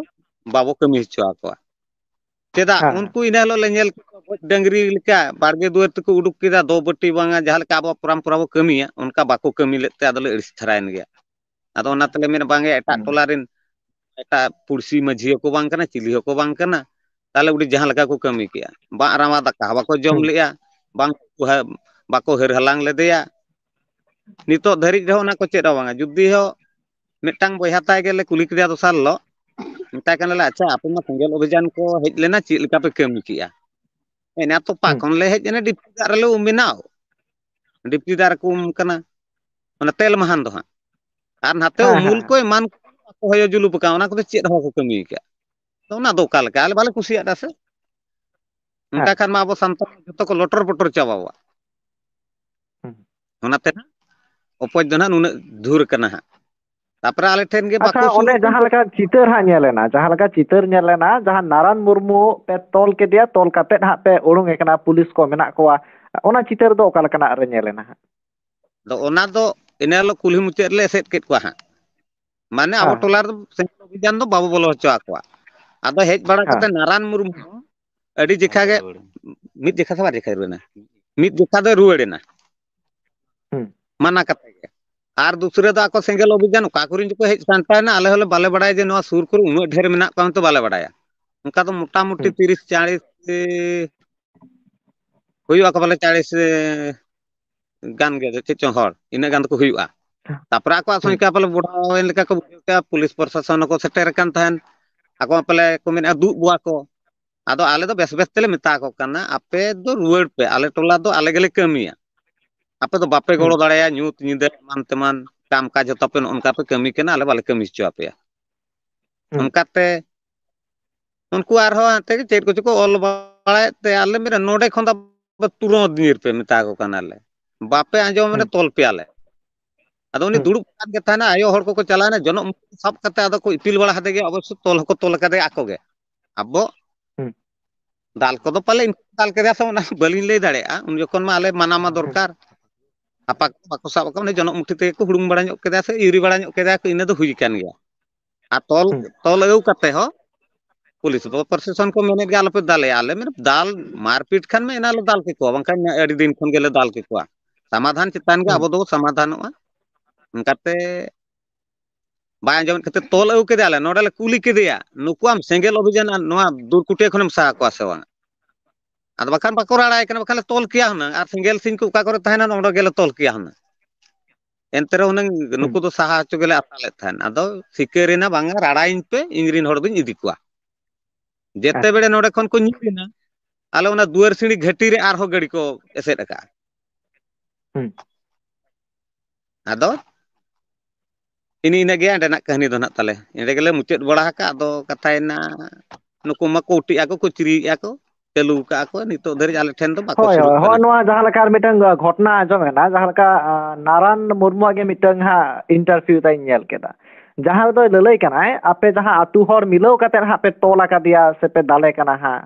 ᱵᱟᱵᱚ ᱠᱟᱹᱢᱤ ᱦᱚᱪᱚ ᱟᱠᱚᱣᱟ᱾ ᱪᱮᱫᱟᱜ? ᱦᱮᱸ, ᱦᱮᱸ᱾ ᱩᱱᱠᱩ ᱤᱱᱟᱹ ᱦᱤᱞᱳᱜ ᱞᱮ ᱧᱮᱞ ᱠᱮᱫ ᱠᱚᱣᱟ, ᱜᱚᱡ ᱰᱟᱹᱝᱨᱤ ᱞᱮᱠᱟ ᱵᱟᱲᱜᱮ ᱫᱩᱣᱟᱹᱨ ᱛᱮᱠᱚ ᱩᱰᱩᱠ ᱠᱮᱫᱟ, ᱫᱚ ᱵᱟᱹᱴᱤ ᱵᱟᱝᱟ, ᱡᱟᱦᱟᱸ ᱞᱮᱠᱟ ᱟᱵᱚᱣᱟᱜ ᱯᱚᱨᱚᱢᱯᱚᱨᱟ ᱵᱚ ᱠᱟᱹᱢᱤᱭᱟ, ᱚᱱᱠᱟ ᱵᱟᱠᱚ ᱠᱟᱹᱢᱤ ᱞᱮᱫ ᱛᱮ ᱟᱫᱚᱞᱮ ᱟᱹᱲᱤᱥ ᱫᱷᱟᱨᱟᱭᱮᱱ ᱜᱮᱭᱟ᱾ ᱟᱫᱚ ᱚᱱᱟ ᱛᱮᱞᱮ ᱢᱮᱱᱟ, ᱵᱟᱝ ᱜᱮ, ᱮᱴᱟᱜ ᱦᱩᱸ᱾ ᱴᱚᱞᱟ ᱨᱮᱱ, ᱮᱴᱟᱜ ᱯᱩᱲᱥᱤ ᱢᱟᱹᱡᱷᱤ ᱦᱚᱸᱠᱚ ᱵᱟᱝ ᱠᱟᱱᱟ, ᱪᱤᱞᱤ ᱦᱚᱸᱠᱚ ᱵᱟᱝ ᱠᱟᱱᱟ, ᱛᱟᱦᱞᱮ ᱩᱱᱤ ᱡᱟᱦᱟᱸ ᱞᱮᱠᱟ ᱠᱚ ᱠᱟᱹᱢᱤ ᱠᱮᱜᱼᱟ, ᱵᱟᱝ ᱨᱟᱣᱟ ᱫᱟᱠᱟ ᱦᱚᱸ ᱵᱟᱠᱚ ᱡᱚᱢ ᱦᱩᱸ᱾ ᱞᱮᱜᱼᱟ, ᱵᱟᱝ ᱠᱚ ᱦᱟ-, ᱵᱟᱠᱚ ᱦᱟᱹᱨ ᱦᱟᱞᱟᱝ ᱞᱮᱫᱮᱭᱟ᱾ ᱱᱤᱛᱚᱜ ᱫᱷᱟᱹᱨᱤᱡ ᱨᱮᱦᱚᱸ ᱚᱱᱟ ᱠᱚ ᱪᱮᱫ ᱦᱚᱸ ᱵᱟᱝᱟ᱾ ᱡᱩᱫᱤ ᱦᱚᱸ ᱢᱤᱫᱴᱟᱝ ᱵᱚᱭᱦᱟ ᱛᱟᱭ ᱜᱮᱞᱮ ᱠᱩᱞᱤ ᱠᱮᱫᱮᱭᱟ ᱫᱚᱥᱟᱨ ᱦᱤᱞᱳᱜ, ᱢᱮᱛᱟᱭ ᱠᱟᱱᱟᱞᱮ, "ᱟᱪᱪᱷᱟ, ᱟᱯᱮ ᱢᱟ ᱥᱮᱸᱜᱮᱞ ᱚᱵᱷᱤᱡᱟᱱ ᱠᱚ ᱦᱮᱡ ᱞᱮᱱᱟ, ᱪᱮᱫ ᱞᱮᱠᱟ ᱯᱮ ᱠᱟᱹᱢᱤ ᱠᱮᱜᱼᱟ?" ᱮᱱᱟ ᱛᱚᱯᱟ ᱦᱩᱸ᱾ ᱠᱷᱚᱱ ᱞᱮ ᱦᱮᱡ ᱮᱱᱟ, ᱰᱤᱯᱴᱤ ᱫᱟᱜ ᱨᱮᱞᱮ ᱩᱢ ᱮᱱᱟ, ᱰᱤᱯᱴᱤ ᱫᱟᱜ ᱨᱮᱠᱚ ᱩᱢ ᱠᱟᱱᱟ, ᱚᱱᱟ ᱛᱮᱞ ᱢᱟᱦᱟᱱ ᱫᱚ ᱦᱟᱸᱜ᱾ ᱟᱨ ᱱᱟᱛᱮ ᱦᱮᱸ, ᱩᱢᱩᱞ ᱦᱮᱸ᱾ ᱠᱚ ᱮᱢᱟᱱ ᱠᱚ ᱵᱟᱠᱚ ᱦᱚᱭᱚ ᱡᱩᱞᱩᱯ ᱟᱠᱟᱫ, ᱚᱱᱟ ᱠᱚᱫᱚ ᱪᱮᱫ ᱦᱚᱸ ᱵᱟᱠᱚ ᱠᱟᱹᱢᱤ ᱟᱠᱟᱫ᱾ ᱛᱚ ᱚᱱᱟ ᱫᱚ ᱚᱠᱟ ᱞᱮᱠᱟ? ᱟᱞᱮ ᱵᱟᱞᱮ ᱠᱩᱥᱤᱭᱟᱜ ᱫᱟ ᱥᱮ᱾ ᱚᱱᱠᱟ ᱦᱮᱸ᱾ ᱠᱷᱟᱱ ᱢᱟ ᱟᱵᱚ ᱥᱟᱱᱛᱟᱲ ᱡᱚᱛᱚ ᱠᱚ ᱞᱚᱴᱚᱨ ᱯᱚᱴᱚᱨ ᱪᱟᱵᱟᱣᱟ᱾ ᱦᱩᱸ᱾ ᱚᱱᱟᱛᱮ ᱱᱟᱜ ᱚᱯᱚᱡ ᱫᱚ ᱱᱟᱜ ᱱᱩᱱᱟᱹᱜ ᱫᱷᱩᱨ ᱠᱟᱱᱟ ᱦᱟᱸᱜ᱾ ᱛᱟᱯᱚᱨᱮ ᱟᱞᱮ ᱴᱷᱮᱱ ᱜᱮ ᱟᱪᱪᱷᱟ, ᱵᱟᱠᱚ ᱥᱩᱨ ᱚᱱᱮ ᱦᱚᱪᱚᱣᱟᱜ ᱡᱟᱦᱟᱸ ᱞᱮᱠᱟ ᱪᱤᱛᱟᱹᱨ ᱦᱟᱸᱜ ᱧᱮᱞ ᱮᱱᱟ, ᱡᱟᱦᱟᱸ ᱞᱮᱠᱟ ᱪᱤᱛᱟᱹᱨ ᱧᱮᱞ ᱮᱱᱟ, ᱡᱟᱦᱟᱸ ᱱᱟᱨᱟᱱ ᱢᱩᱨᱢᱩ ᱯᱮ ᱛᱚᱞ ᱠᱮᱫᱮᱭᱟ, ᱛᱚᱞ ᱠᱟᱛᱮᱫ ᱦᱟᱸᱜ ᱯᱮ ᱩᱰᱩᱝ ᱮ ᱠᱟᱱᱟ, ᱯᱩᱞᱤᱥ ᱠᱚ ᱢᱮᱱᱟᱜ ᱠᱚᱣᱟ, ᱚᱱᱟ ᱪᱤᱛᱟᱹᱨ ᱫᱚ ᱚᱠᱟ ᱞᱮᱠᱟᱱᱟᱜ ᱨᱮ ᱧᱮᱞ ᱮᱱᱟ ᱦᱟᱸᱜ? ᱟᱫᱚ ᱚᱱᱟ ᱫᱚ ᱤᱱᱟᱹ ᱦᱤᱞᱳᱜ ᱠᱩᱞᱦᱤ ᱢᱩᱪᱟᱹᱫ ᱨᱮᱞᱮ ᱮᱥᱮᱫ ᱠᱮᱫ ᱠᱚᱣᱟ ᱦᱟᱸᱜ᱾ ᱢᱟᱱᱮ ᱟᱵᱚ ᱦᱮᱸ, ᱦᱮᱸ᱾ ᱴᱚᱞᱟ ᱨᱮᱫᱚ ᱥᱮᱸᱜᱮᱞ ᱚᱵᱷᱤᱡᱟᱱ ᱫᱚ ᱵᱟᱵᱚ ᱵᱚᱞᱚ ᱦᱚᱪᱚ ᱟᱠᱚᱣᱟ᱾ ᱟᱫᱚ ᱦᱮᱡ ᱵᱟᱲᱟ ᱠᱟᱛᱮ ᱦᱮᱸ᱾ ᱱᱟᱨᱟᱱ ᱢᱩᱨᱢᱩ ᱦᱚᱸ ᱟᱹᱰᱤ ᱡᱮᱠᱷᱟ ᱜᱮ, ᱢᱤᱫ ᱡᱮᱠᱷᱟ ᱥᱮ ᱵᱟᱨ ᱡᱮᱠᱷᱟ ᱨᱩᱣᱟᱹᱲ ᱮᱱᱟ? ᱢᱤᱫ ᱡᱮᱠᱷᱟ ᱫᱚᱭ ᱨᱩᱣᱟᱹᱲ ᱮᱱᱟ᱾ ᱦᱩᱸ᱾ ᱢᱟᱱᱟ ᱠᱟᱛᱮ ᱜᱮ᱾ ᱟᱨ ᱫᱩᱥᱨᱟᱹ ᱫᱚ ᱟᱠᱚ ᱥᱮᱸᱜᱮᱞ ᱚᱵᱷᱤᱡᱟᱱ ᱚᱠᱟ ᱠᱚᱨᱮᱱ ᱪᱚᱠᱚ ᱦᱮᱡ ᱥᱟᱢᱴᱟᱣ ᱮᱱᱟ, ᱟᱞᱮ ᱦᱚᱸᱞᱮ ᱵᱟᱞᱮ ᱵᱟᱲᱟᱭᱟ ᱡᱮ ᱱᱚᱣᱟ ᱥᱩᱨ ᱠᱚᱨᱮ ᱩᱱᱟᱹᱜ ᱰᱷᱮᱨ ᱢᱮᱱᱟᱜ ᱠᱚᱣᱟ ᱢᱮᱱᱛᱮ ᱵᱟᱞᱮ ᱵᱟᱲᱟᱭᱟ᱾ ᱚᱱᱠᱟ ᱫᱚ ᱢᱚᱴᱟᱢᱩᱴᱤ ᱦᱩᱸ᱾ ᱛᱤᱨᱤᱥ ᱪᱟᱞᱤᱥ ᱦᱩᱭᱩᱜ ᱟᱠᱚ ᱯᱟᱞᱮ, ᱪᱟᱞᱤᱥ ᱜᱟᱱ ᱜᱮ ᱪᱮᱫ ᱪᱚᱝ ᱦᱚᱲ, ᱤᱱᱟᱹᱜ ᱜᱟᱱ ᱫᱚᱠᱚ ᱦᱩᱭᱩᱜᱼᱟ᱾ ᱛᱟᱯᱚᱨᱮ ᱟᱠᱚᱣᱟᱜ ᱦᱩᱸ᱾ ᱥᱚᱝᱠᱷᱟ ᱯᱟᱞᱮ ᱵᱚᱲᱦᱟᱣᱮᱱ ᱞᱮᱠᱟ ᱠᱚ ᱵᱩᱡᱷᱟᱹᱣ ᱠᱮᱜᱼᱟ, ᱯᱩᱞᱤᱥ ᱯᱨᱚᱥᱟᱥᱚᱱ ᱦᱚᱸᱠᱚ ᱥᱮᱴᱮᱨ ᱟᱠᱟᱱ ᱛᱟᱦᱮᱸᱱ, ᱟᱠᱚ ᱯᱟᱞᱮ ᱠᱚ ᱢᱮᱱᱮᱫᱼᱟ ᱫᱩᱜ ᱠᱚᱣᱟ ᱠᱚ᱾ ᱟᱫᱚ ᱟᱞᱮ ᱫᱚ ᱵᱮᱥ ᱵᱮᱥ ᱛᱮᱞᱮ ᱢᱮᱛᱟ ᱠᱚ ᱠᱟᱱᱟ, ᱟᱯᱮ ᱫᱚ ᱨᱩᱣᱟᱹᱲ ᱯᱮ, ᱟᱞᱮ ᱴᱚᱞᱟ ᱫᱚ ᱟᱞᱮ ᱜᱮᱞᱮ ᱠᱟᱹᱢᱤᱭᱟ, ᱟᱯᱮ ᱫᱚ ᱵᱟᱯᱮ ᱜᱚᱲᱚ ᱦᱩᱸ᱾ ᱫᱟᱲᱮᱭᱟᱜᱼᱟ, ᱧᱩᱛ ᱧᱤᱫᱟᱹ ᱮᱢᱟᱱ ᱛᱮᱢᱟᱱ ᱠᱟᱢ ᱠᱟᱡᱽ ᱦᱚᱸ ᱛᱟᱯᱮ ᱱᱚᱜᱼᱚ ᱱᱚᱝᱠᱟ ᱯᱮ ᱠᱟᱹᱢᱤ ᱠᱟᱱᱟ, ᱟᱞᱮ ᱵᱟᱞᱮ ᱠᱟᱹᱢᱤ ᱦᱚᱪᱚ ᱟᱯᱮᱭᱟ᱾ ᱚᱱᱠᱟᱛᱮ ᱩᱱᱠᱩ ᱟᱨᱦᱚᱸ ᱦᱟᱱᱛᱮ ᱜᱮ ᱪᱮᱫ ᱠᱚᱪᱚ ᱠᱚ ᱚᱞ ᱵᱟᱲᱟᱭᱮᱫ ᱛᱮ, ᱟᱞᱮ ᱢᱮᱱᱟ ᱱᱚᱰᱮ ᱠᱷᱚᱱ ᱫᱚ ᱟᱵᱚ ᱛᱩᱨᱟᱹᱛ ᱧᱤᱨ ᱯᱮ, ᱢᱮᱛᱟ ᱠᱚ ᱠᱟᱱᱟᱞᱮ, ᱵᱟᱯᱮ ᱟᱸᱡᱚᱢ ᱢᱟᱱᱮ ᱛᱚᱞ ᱯᱮᱭᱟᱞᱮ᱾ ᱟᱫᱚ ᱩᱱᱤ ᱫᱩᱲᱩᱵ ᱠᱟᱱ ᱜᱮ ᱛᱟᱦᱮᱱᱟ, ᱟᱭᱳ ᱦᱚᱲ ᱠᱚᱠᱚ ᱪᱟᱞᱟᱣᱮᱱᱟ, ᱡᱚᱱᱚᱜ ᱢᱩᱴᱷᱤ ᱥᱟᱵ ᱠᱟᱛᱮ ᱟᱫᱚ ᱠᱚ ᱤᱯᱤᱞ ᱵᱟᱲᱟ ᱦᱟᱫᱮ ᱜᱮ, ᱚᱵᱚᱥᱥᱚ ᱛᱚᱞ ᱦᱚᱸᱠᱚ ᱛᱚᱞ ᱠᱟᱫᱮ ᱟᱠᱚ ᱜᱮ᱾ ᱟᱵᱚ ᱫᱟᱞ ᱠᱚᱫᱚ ᱯᱟᱞᱮ ᱤᱱᱠᱟᱹ ᱫᱟᱞ ᱠᱮᱫᱮᱭᱟ ᱥᱮ ᱚᱱᱟ ᱵᱟᱹᱞᱤᱧ ᱞᱟᱹᱭ ᱫᱟᱲᱮᱭᱟᱜᱼᱟ, ᱩᱱ ᱡᱚᱠᱷᱚᱱ ᱢᱟ ᱟᱞᱮ ᱢᱟᱱᱟ ᱢᱟ ᱫᱚᱨᱠᱟᱨ᱾ ᱦᱟᱯᱟ ᱠᱚ ᱵᱟᱠᱚ ᱥᱟᱵ ᱟᱠᱟᱫ, ᱩᱱᱤ ᱡᱚᱱᱚᱜ ᱢᱩᱴᱷᱤ ᱛᱮᱜᱮ ᱠᱚ ᱦᱩᱲᱩᱝ ᱵᱟᱲᱟ ᱧᱚᱜ ᱠᱮᱫᱮᱭᱟ ᱥᱮ ᱤᱨᱤ ᱵᱟᱲᱟ ᱧᱚᱜ ᱠᱮᱫᱮᱭᱟ ᱠᱚ, ᱤᱱᱟᱹ ᱫᱚ ᱦᱩᱭ ᱟᱠᱟᱱ ᱜᱮᱭᱟ᱾ ᱟᱨ ᱛᱚᱞ ᱛᱚᱞ ᱟᱹᱜᱩ ᱠᱟᱛᱮ ᱦᱚᱸ ᱯᱩᱞᱤᱥ ᱠᱚ ᱯᱨᱚᱥᱟᱥᱚᱱ ᱠᱚ ᱢᱮᱱᱮᱫ ᱜᱮᱭᱟ, "ᱟᱞᱚᱯᱮ ᱫᱟᱞᱮᱭᱟ", ᱟᱞᱮ ᱢᱮᱱ ᱫᱟᱞ ᱢᱟᱨᱯᱤᱴ ᱠᱷᱟᱱ ᱢᱟ ᱮᱱᱟ ᱞᱮ ᱫᱟᱞ ᱠᱮᱠᱚᱣᱟ, ᱵᱟᱝᱠᱷᱟᱱ ᱟᱹᱰᱤ ᱫᱤᱱ ᱠᱷᱚᱱ ᱜᱮᱞᱮ ᱫᱟᱞ ᱠᱮᱠᱚᱣᱟ᱾ ᱥᱚᱢᱟᱫᱷᱟᱱ ᱪᱮᱛᱟᱱ ᱜᱮ ᱟᱵᱚ ᱫᱚ ᱥᱚᱢᱟᱫᱷᱟᱱᱚᱜᱼᱟ᱾ ᱚᱱᱠᱟᱛᱮ ᱵᱟᱭ ᱟᱸᱡᱚᱢᱮᱫ ᱠᱷᱟᱹᱛᱤᱨ ᱛᱚᱞ ᱟᱹᱜᱩ ᱠᱮᱫᱮᱭᱟᱞᱮ, ᱱᱚᱰᱮ ᱞᱮ ᱠᱩᱞᱤ ᱠᱮᱫᱮᱭᱟ, "ᱱᱩᱠᱩᱣᱟᱜ ᱥᱮᱸᱜᱮᱞ ᱚᱵᱷᱤᱡᱟᱱ ᱟᱨ ᱱᱚᱣᱟ ᱫᱩᱨᱠᱩᱴᱤᱭᱟᱹ ᱠᱷᱚᱱᱮᱢ ᱥᱟᱦᱟ ᱠᱚᱣᱟ ᱥᱮ ᱵᱟᱝ?" ᱟᱫᱚ ᱵᱟᱠᱷᱟᱱ ᱵᱟᱠᱚ ᱨᱟᱲᱟᱭ ᱠᱟᱱᱟ, ᱵᱟᱠᱷᱟᱱ ᱞᱮ ᱛᱚᱞ ᱠᱮᱭᱟ ᱦᱩᱱᱟᱹᱝ, ᱟᱨ ᱥᱮᱸᱜᱮᱞ ᱥᱤᱧ ᱠᱚ ᱚᱠᱟ ᱠᱚᱨᱮ ᱛᱟᱦᱮᱱᱟ, ᱚᱸᱰᱮ ᱜᱮᱞᱮ ᱛᱚᱞ ᱠᱮᱭᱟ ᱦᱩᱱᱟᱹᱝ᱾ ᱮᱱᱛᱮ ᱨᱮᱦᱚᱸ ᱦᱩᱱᱟᱹᱝ ᱱᱩᱠᱩ ᱫᱚ ᱥᱟᱦᱟ ᱦᱚᱪᱚ ᱜᱮᱞᱮ ᱟᱥᱟ ᱞᱮᱫ ᱛᱟᱦᱮᱸᱫ᱾ ᱟᱫᱚ ᱥᱤᱠᱟᱹᱨ ᱮᱱᱟ, "ᱵᱟᱝᱟ, ᱨᱟᱲᱟᱭᱤᱧ ᱯᱮ, ᱤᱧ ᱨᱤᱱ ᱦᱚᱲ ᱫᱚᱧ ᱤᱫᱤ ᱠᱚᱣᱟ᱾" ᱡᱮᱛᱮ ᱵᱮᱲᱮ ᱱᱚᱰᱮ ᱠᱷᱚᱱ ᱠᱚ ᱧᱤᱨ ᱮᱱᱟ, ᱟᱞᱮ ᱚᱱᱟ ᱫᱩᱣᱟᱹᱨ ᱥᱤᱬᱤ ᱜᱷᱟᱹᱴᱤ ᱨᱮ ᱟᱨᱦᱚᱸ ᱜᱟᱹᱰᱤ ᱠᱚ ᱮᱥᱮᱫ ᱟᱠᱟᱫᱼᱟ᱾ ᱟᱫᱚ ᱤᱱᱟᱹ ᱤᱱᱟᱹᱜ ᱜᱮ ᱚᱸᱰᱮᱱᱟᱜ ᱠᱟᱹᱦᱱᱤ ᱫᱚ ᱱᱟᱦᱟᱜ ᱛᱟᱞᱮ᱾ ᱮᱸᱰᱮ ᱜᱮᱞᱮ ᱢᱩᱪᱟᱹᱫ ᱵᱟᱲᱟ ᱟᱠᱟᱫ᱾ ᱟᱫᱚ ᱠᱟᱛᱷᱟᱭᱮᱱᱟ, ᱱᱩᱠᱩ ᱢᱟᱠᱚ ᱩᱴᱤᱜ ᱟᱠᱚ, ᱠᱚ ᱪᱤᱨᱤᱭᱮᱫᱼᱟ ᱠᱚ, ᱪᱟᱹᱞᱩ ᱟᱠᱟᱫᱼᱟ ᱠᱚ, ᱱᱤᱛᱚᱜ ᱫᱷᱟᱹᱨᱤᱡ ᱟᱞᱮ ᱴᱷᱮᱱ ᱫᱚ ᱵᱟᱠᱚ ᱦᱳᱭ, ᱥᱩᱨᱩᱜ ᱦᱳᱭ, ᱠᱟᱱᱟ᱾ ᱦᱚᱸᱜᱼᱚ ᱱᱚᱣᱟ ᱡᱟᱦᱟᱸ ᱞᱮᱠᱟ ᱟᱨ ᱢᱤᱫᱴᱟᱝ ᱜᱷᱚᱴᱚᱱᱟ ᱟᱸᱡᱚᱢ ᱮᱱᱟ, ᱡᱟᱦᱟᱸ ᱞᱮᱠᱟ, ᱟᱸ, ᱱᱟᱨᱟᱱ ᱢᱩᱨᱢᱩᱣᱟᱜ ᱜᱮ ᱢᱤᱫᱴᱟᱝ ᱦᱟᱸᱜ interview ᱛᱟᱭ ᱧᱮᱞ ᱠᱮᱫᱟ, ᱡᱟᱦᱟᱸ ᱨᱮᱫᱚᱭ ᱞᱟᱹᱞᱟᱹᱭ ᱠᱟᱱᱟᱭ, ᱟᱯᱮ ᱡᱟᱦᱟᱸ ᱟᱹᱛᱩ ᱦᱚᱲ ᱢᱤᱞᱟᱹᱣ ᱠᱟᱛᱮ ᱦᱟᱸᱜ ᱯᱮ ᱛᱚᱞ ᱟᱠᱟᱫᱮᱭᱟ ᱥᱮ ᱯᱮ ᱫᱟᱞᱮ ᱠᱟᱱᱟ ᱦᱟᱸᱜ,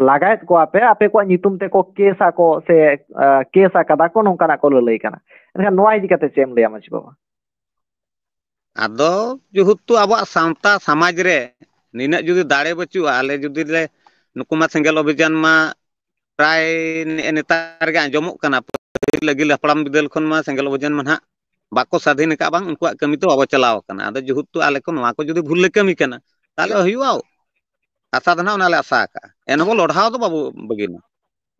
ᱞᱟᱜᱟᱭᱮᱫ ᱠᱚᱣᱟ ᱯᱮ, ᱟᱯᱮ ᱠᱚᱣᱟᱜ ᱧᱩᱛᱩᱢ ᱛᱮᱠᱚ ᱠᱮᱥ ᱟᱠᱚ ᱥᱮ, ᱟᱸ, ᱠᱮᱥ ᱟᱠᱟᱫᱟ ᱠᱚ, ᱱᱚᱝᱠᱟᱱᱟᱜ ᱠᱚ ᱞᱟᱹᱞᱟᱹᱭ ᱠᱟᱱᱟ᱾ ᱮᱱᱠᱷᱟᱱ ᱱᱚᱣᱟ ᱤᱫᱤ ᱠᱟᱛᱮ ᱪᱮᱫ ᱮᱢ ᱞᱟᱹᱭᱟ ᱢᱟᱹᱡᱷᱤ ᱵᱟᱵᱟ? ᱟᱫᱚ ᱡᱮᱦᱮᱛᱩ ᱟᱵᱚᱣᱟᱜ ᱥᱟᱶᱛᱟ ᱥᱚᱢᱟᱡᱽ ᱨᱮ ᱱᱤᱱᱟᱹᱜ ᱡᱩᱫᱤ ᱫᱟᱲᱮ ᱵᱟᱹᱪᱩᱜᱼᱟ, ᱟᱞᱮ ᱡᱩᱫᱤ ᱞᱮ, ᱱᱩᱠᱩ ᱢᱟ ᱥᱮᱸᱜᱮᱞ ᱚᱵᱷᱤᱡᱟᱱ ᱢᱟ ᱯᱨᱟᱭ ᱱᱮᱜᱼᱮ ᱱᱮᱛᱟᱨ ᱜᱮ ᱟᱸᱡᱚᱢᱚᱜ ᱠᱟᱱᱟ, ᱯᱟᱹᱦᱤᱞ ᱟᱹᱜᱤᱞ ᱦᱟᱯᱲᱟᱢ ᱵᱤᱫᱟᱹᱞ ᱠᱷᱚᱱ ᱢᱟ ᱥᱮᱸᱜᱮᱞ ᱚᱵᱷᱤᱡᱟᱱ ᱢᱟ ᱱᱟᱦᱟᱜ ᱵᱟᱠᱚ ᱥᱟᱹᱫᱷᱤᱱ ᱟᱠᱟᱫ, ᱵᱟᱝ ᱩᱱᱠᱩᱣᱟᱜ ᱠᱟᱹᱢᱤ ᱛᱮ ᱵᱟᱵᱚ ᱪᱟᱞᱟᱣ ᱟᱠᱟᱱᱟ᱾ ᱟᱫᱚ ᱡᱮᱦᱮᱛᱩ ᱟᱞᱮ ᱠᱚ ᱱᱚᱣᱟ ᱠᱚ ᱡᱩᱫᱤ ᱵᱷᱩᱞ ᱞᱮ ᱠᱟᱹᱢᱤ ᱠᱟᱱᱟ, ᱛᱟᱦᱚᱞᱮ ᱦᱩᱭᱩᱜᱼᱟ, ᱟᱥᱟ ᱫᱚ ᱱᱟᱦᱟᱜ ᱚᱱᱟ ᱞᱮ ᱟᱥᱟ ᱟᱠᱟᱫᱼᱟ᱾ ᱮᱱᱦᱚᱸ ᱞᱚᱲᱦᱟᱣ ᱫᱚ ᱵᱟᱵᱚ ᱵᱟᱹᱜᱤᱱᱟ,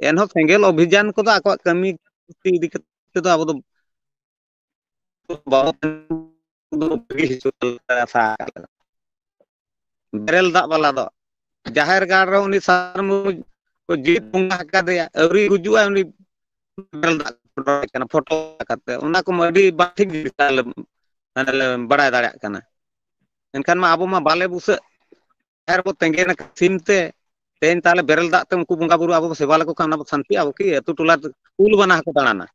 ᱮᱱᱦᱚᱸ ᱥᱮᱸᱜᱮᱞ ᱚᱵᱷᱤᱡᱟᱱ ᱠᱚᱫᱚ ᱟᱠᱚᱣᱟᱜ ᱠᱟᱹᱢᱤ ᱤᱫᱤ ᱠᱟᱛᱮ ᱫᱚ ᱟᱵᱚ ᱫᱚ ᱵᱟᱵᱚ ᱵᱷᱟᱹᱜᱤ ᱦᱚᱪᱚ ᱞᱮᱠᱟ ᱟᱥᱟ ᱟᱠᱟᱫ ᱞᱮᱠᱟ᱾ ᱵᱮᱨᱮᱞ ᱫᱟᱜ ᱵᱟᱞᱟ ᱫᱚ ᱡᱟᱦᱮᱨ ᱜᱟᱲ ᱨᱮ ᱩᱱᱤ ᱥᱟᱨ ᱢᱩᱨᱢᱩ ᱠᱚ ᱡᱤᱣᱤᱫ ᱵᱚᱸᱜᱟ ᱟᱠᱟᱫᱮᱭᱟ, ᱟᱹᱣᱨᱤ ᱜᱩᱡᱩᱜᱼᱟ, ᱩᱱᱤ ᱵᱮᱨᱮᱞ ᱫᱟᱜ ᱠᱚ ᱪᱚᱰᱚᱨ ᱟᱭ ᱠᱟᱱᱟ ᱯᱷᱳᱴᱳ ᱠᱟᱛᱮ᱾ ᱚᱱᱟ ᱠᱚᱢᱟ ᱟᱹᱰᱤ ᱵᱟᱝ ᱴᱷᱤᱠ ᱡᱤᱱᱤᱥ ᱟᱞᱮ, ᱢᱟᱱᱮ ᱞᱮ ᱵᱟᱲᱟᱭ ᱫᱟᱲᱮᱭᱟᱜ ᱠᱟᱱᱟ᱾ ᱮᱱᱠᱷᱟᱱ ᱢᱟ ᱟᱵᱚ ᱢᱟ ᱵᱟᱞᱮ ᱵᱩᱥᱟᱹᱜ ᱟᱨ ᱵᱚ ᱛᱮᱸᱜᱮᱱᱟ ᱥᱤᱢ ᱛᱮ᱾ ᱛᱮᱦᱮᱧ ᱛᱟᱦᱞᱮ ᱵᱮᱨᱮᱞ ᱫᱟᱜ ᱛᱮ ᱩᱱᱠᱩ ᱵᱚᱸᱜᱟ ᱵᱩᱨᱩ ᱟᱵᱚ ᱵᱚ ᱥᱮᱵᱟ ᱞᱮᱠᱚ ᱠᱷᱟᱱ ᱚᱱᱟ ᱵᱚ ᱥᱟᱱᱛᱤᱜᱼᱟ ᱟᱵᱚ ᱠᱤ? ᱟᱹᱛᱩ ᱴᱚᱞᱟ ᱩᱞ ᱵᱟᱱᱟ ᱦᱚᱸᱠᱚ ᱫᱟᱬᱟᱱᱟ᱾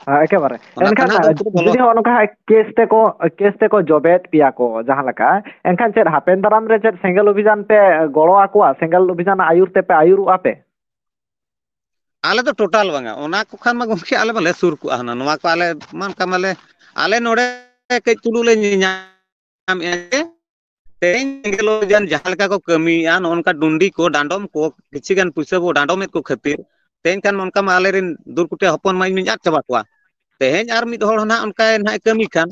ᱦᱮᱸ, ᱮᱠᱮᱵᱟᱨᱮ᱾ ᱚᱱᱟ ᱮᱱᱠᱷᱟᱱ ᱛᱮᱱᱟᱜ ᱫᱚ ᱩᱱᱠᱩ ᱫᱚ ᱵᱚᱞᱚ ᱡᱩᱫᱤ ᱦᱚᱸ ᱱᱚᱝᱠᱟ ᱦᱟᱸᱜ ᱠᱮᱥ ᱛᱮᱠᱚ, ᱠᱮᱥ ᱛᱮᱠᱚ ᱡᱚᱵᱮᱫ ᱯᱮᱭᱟ ᱠᱚ ᱡᱟᱦᱟᱸ ᱞᱮᱠᱟ, ᱮᱱᱠᱷᱟᱱ ᱪᱮᱫ ᱦᱟᱯᱮᱱ ᱫᱟᱨᱟᱢ ᱨᱮ ᱪᱮᱫ ᱥᱮᱸᱜᱮᱞ ᱚᱵᱷᱤᱡᱟᱱ ᱯᱮ ᱜᱚᱲᱚ ᱟᱠᱚᱣᱟ? ᱥᱮᱸᱜᱮᱞ ᱚᱵᱷᱤᱡᱟᱱ ᱟᱹᱭᱩᱨ ᱛᱮᱯᱮ ᱟᱹᱭᱩᱨᱚᱜᱼᱟ ᱯᱮ? ᱟᱞᱮ ᱫᱚ ᱴᱳᱴᱟᱞ ᱵᱟᱝᱟ, ᱚᱱᱟ ᱠᱚ ᱠᱷᱟᱱ ᱢᱟ ᱜᱚᱢᱠᱮ ᱟᱞᱮ ᱢᱟᱞᱮ ᱥᱩᱨ ᱠᱚᱜᱼᱟ ᱦᱩᱱᱟᱹᱝ᱾ ᱱᱚᱣᱟ ᱠᱚ ᱟᱞᱮ ᱢᱟ ᱚᱱᱠᱟ ᱢᱟᱞᱮ, ᱟᱞᱮ ᱱᱚᱰᱮ ᱠᱟᱹᱡ ᱪᱩᱞᱩ ᱞᱮ ᱧᱟᱢᱮᱫᱼᱟ ᱡᱮ ᱛᱮᱦᱮᱧ ᱥᱮᱸᱜᱮᱞ ᱚᱵᱷᱤᱡᱟᱱ ᱡᱟᱦᱟᱸ ᱞᱮᱠᱟ ᱠᱚ ᱠᱟᱹᱢᱤᱭᱮᱫᱼᱟ, ᱱᱚᱜᱼᱚ ᱱᱚᱝᱠᱟ ᱰᱩᱱᱰᱤ ᱠᱚ, ᱰᱟᱸᱰᱚᱢ ᱠᱚ, ᱠᱤᱪᱷᱤ ᱜᱟᱱ ᱯᱩᱭᱥᱟᱹ ᱵᱚ ᱰᱟᱸᱰᱚᱢᱮᱫ ᱠᱚ ᱠᱷᱟᱹᱛᱤᱨ ᱛᱮᱦᱮᱧ ᱠᱷᱟᱱ ᱚᱱᱠᱟ ᱢᱟ ᱟᱞᱮᱨᱮᱱ ᱫᱩᱨᱠᱩᱴᱤ ᱦᱚᱯᱚᱱ ᱢᱟᱧ ᱟᱫ ᱪᱟᱵᱟ ᱠᱚᱣᱟ᱾ ᱛᱮᱦᱮᱧ ᱟᱨ ᱢᱤᱫ ᱦᱚᱲ ᱱᱟᱦᱟᱜ ᱚᱱᱠᱟᱭ ᱱᱟᱦᱟᱜ ᱠᱟᱹᱢᱤ ᱠᱷᱟᱱ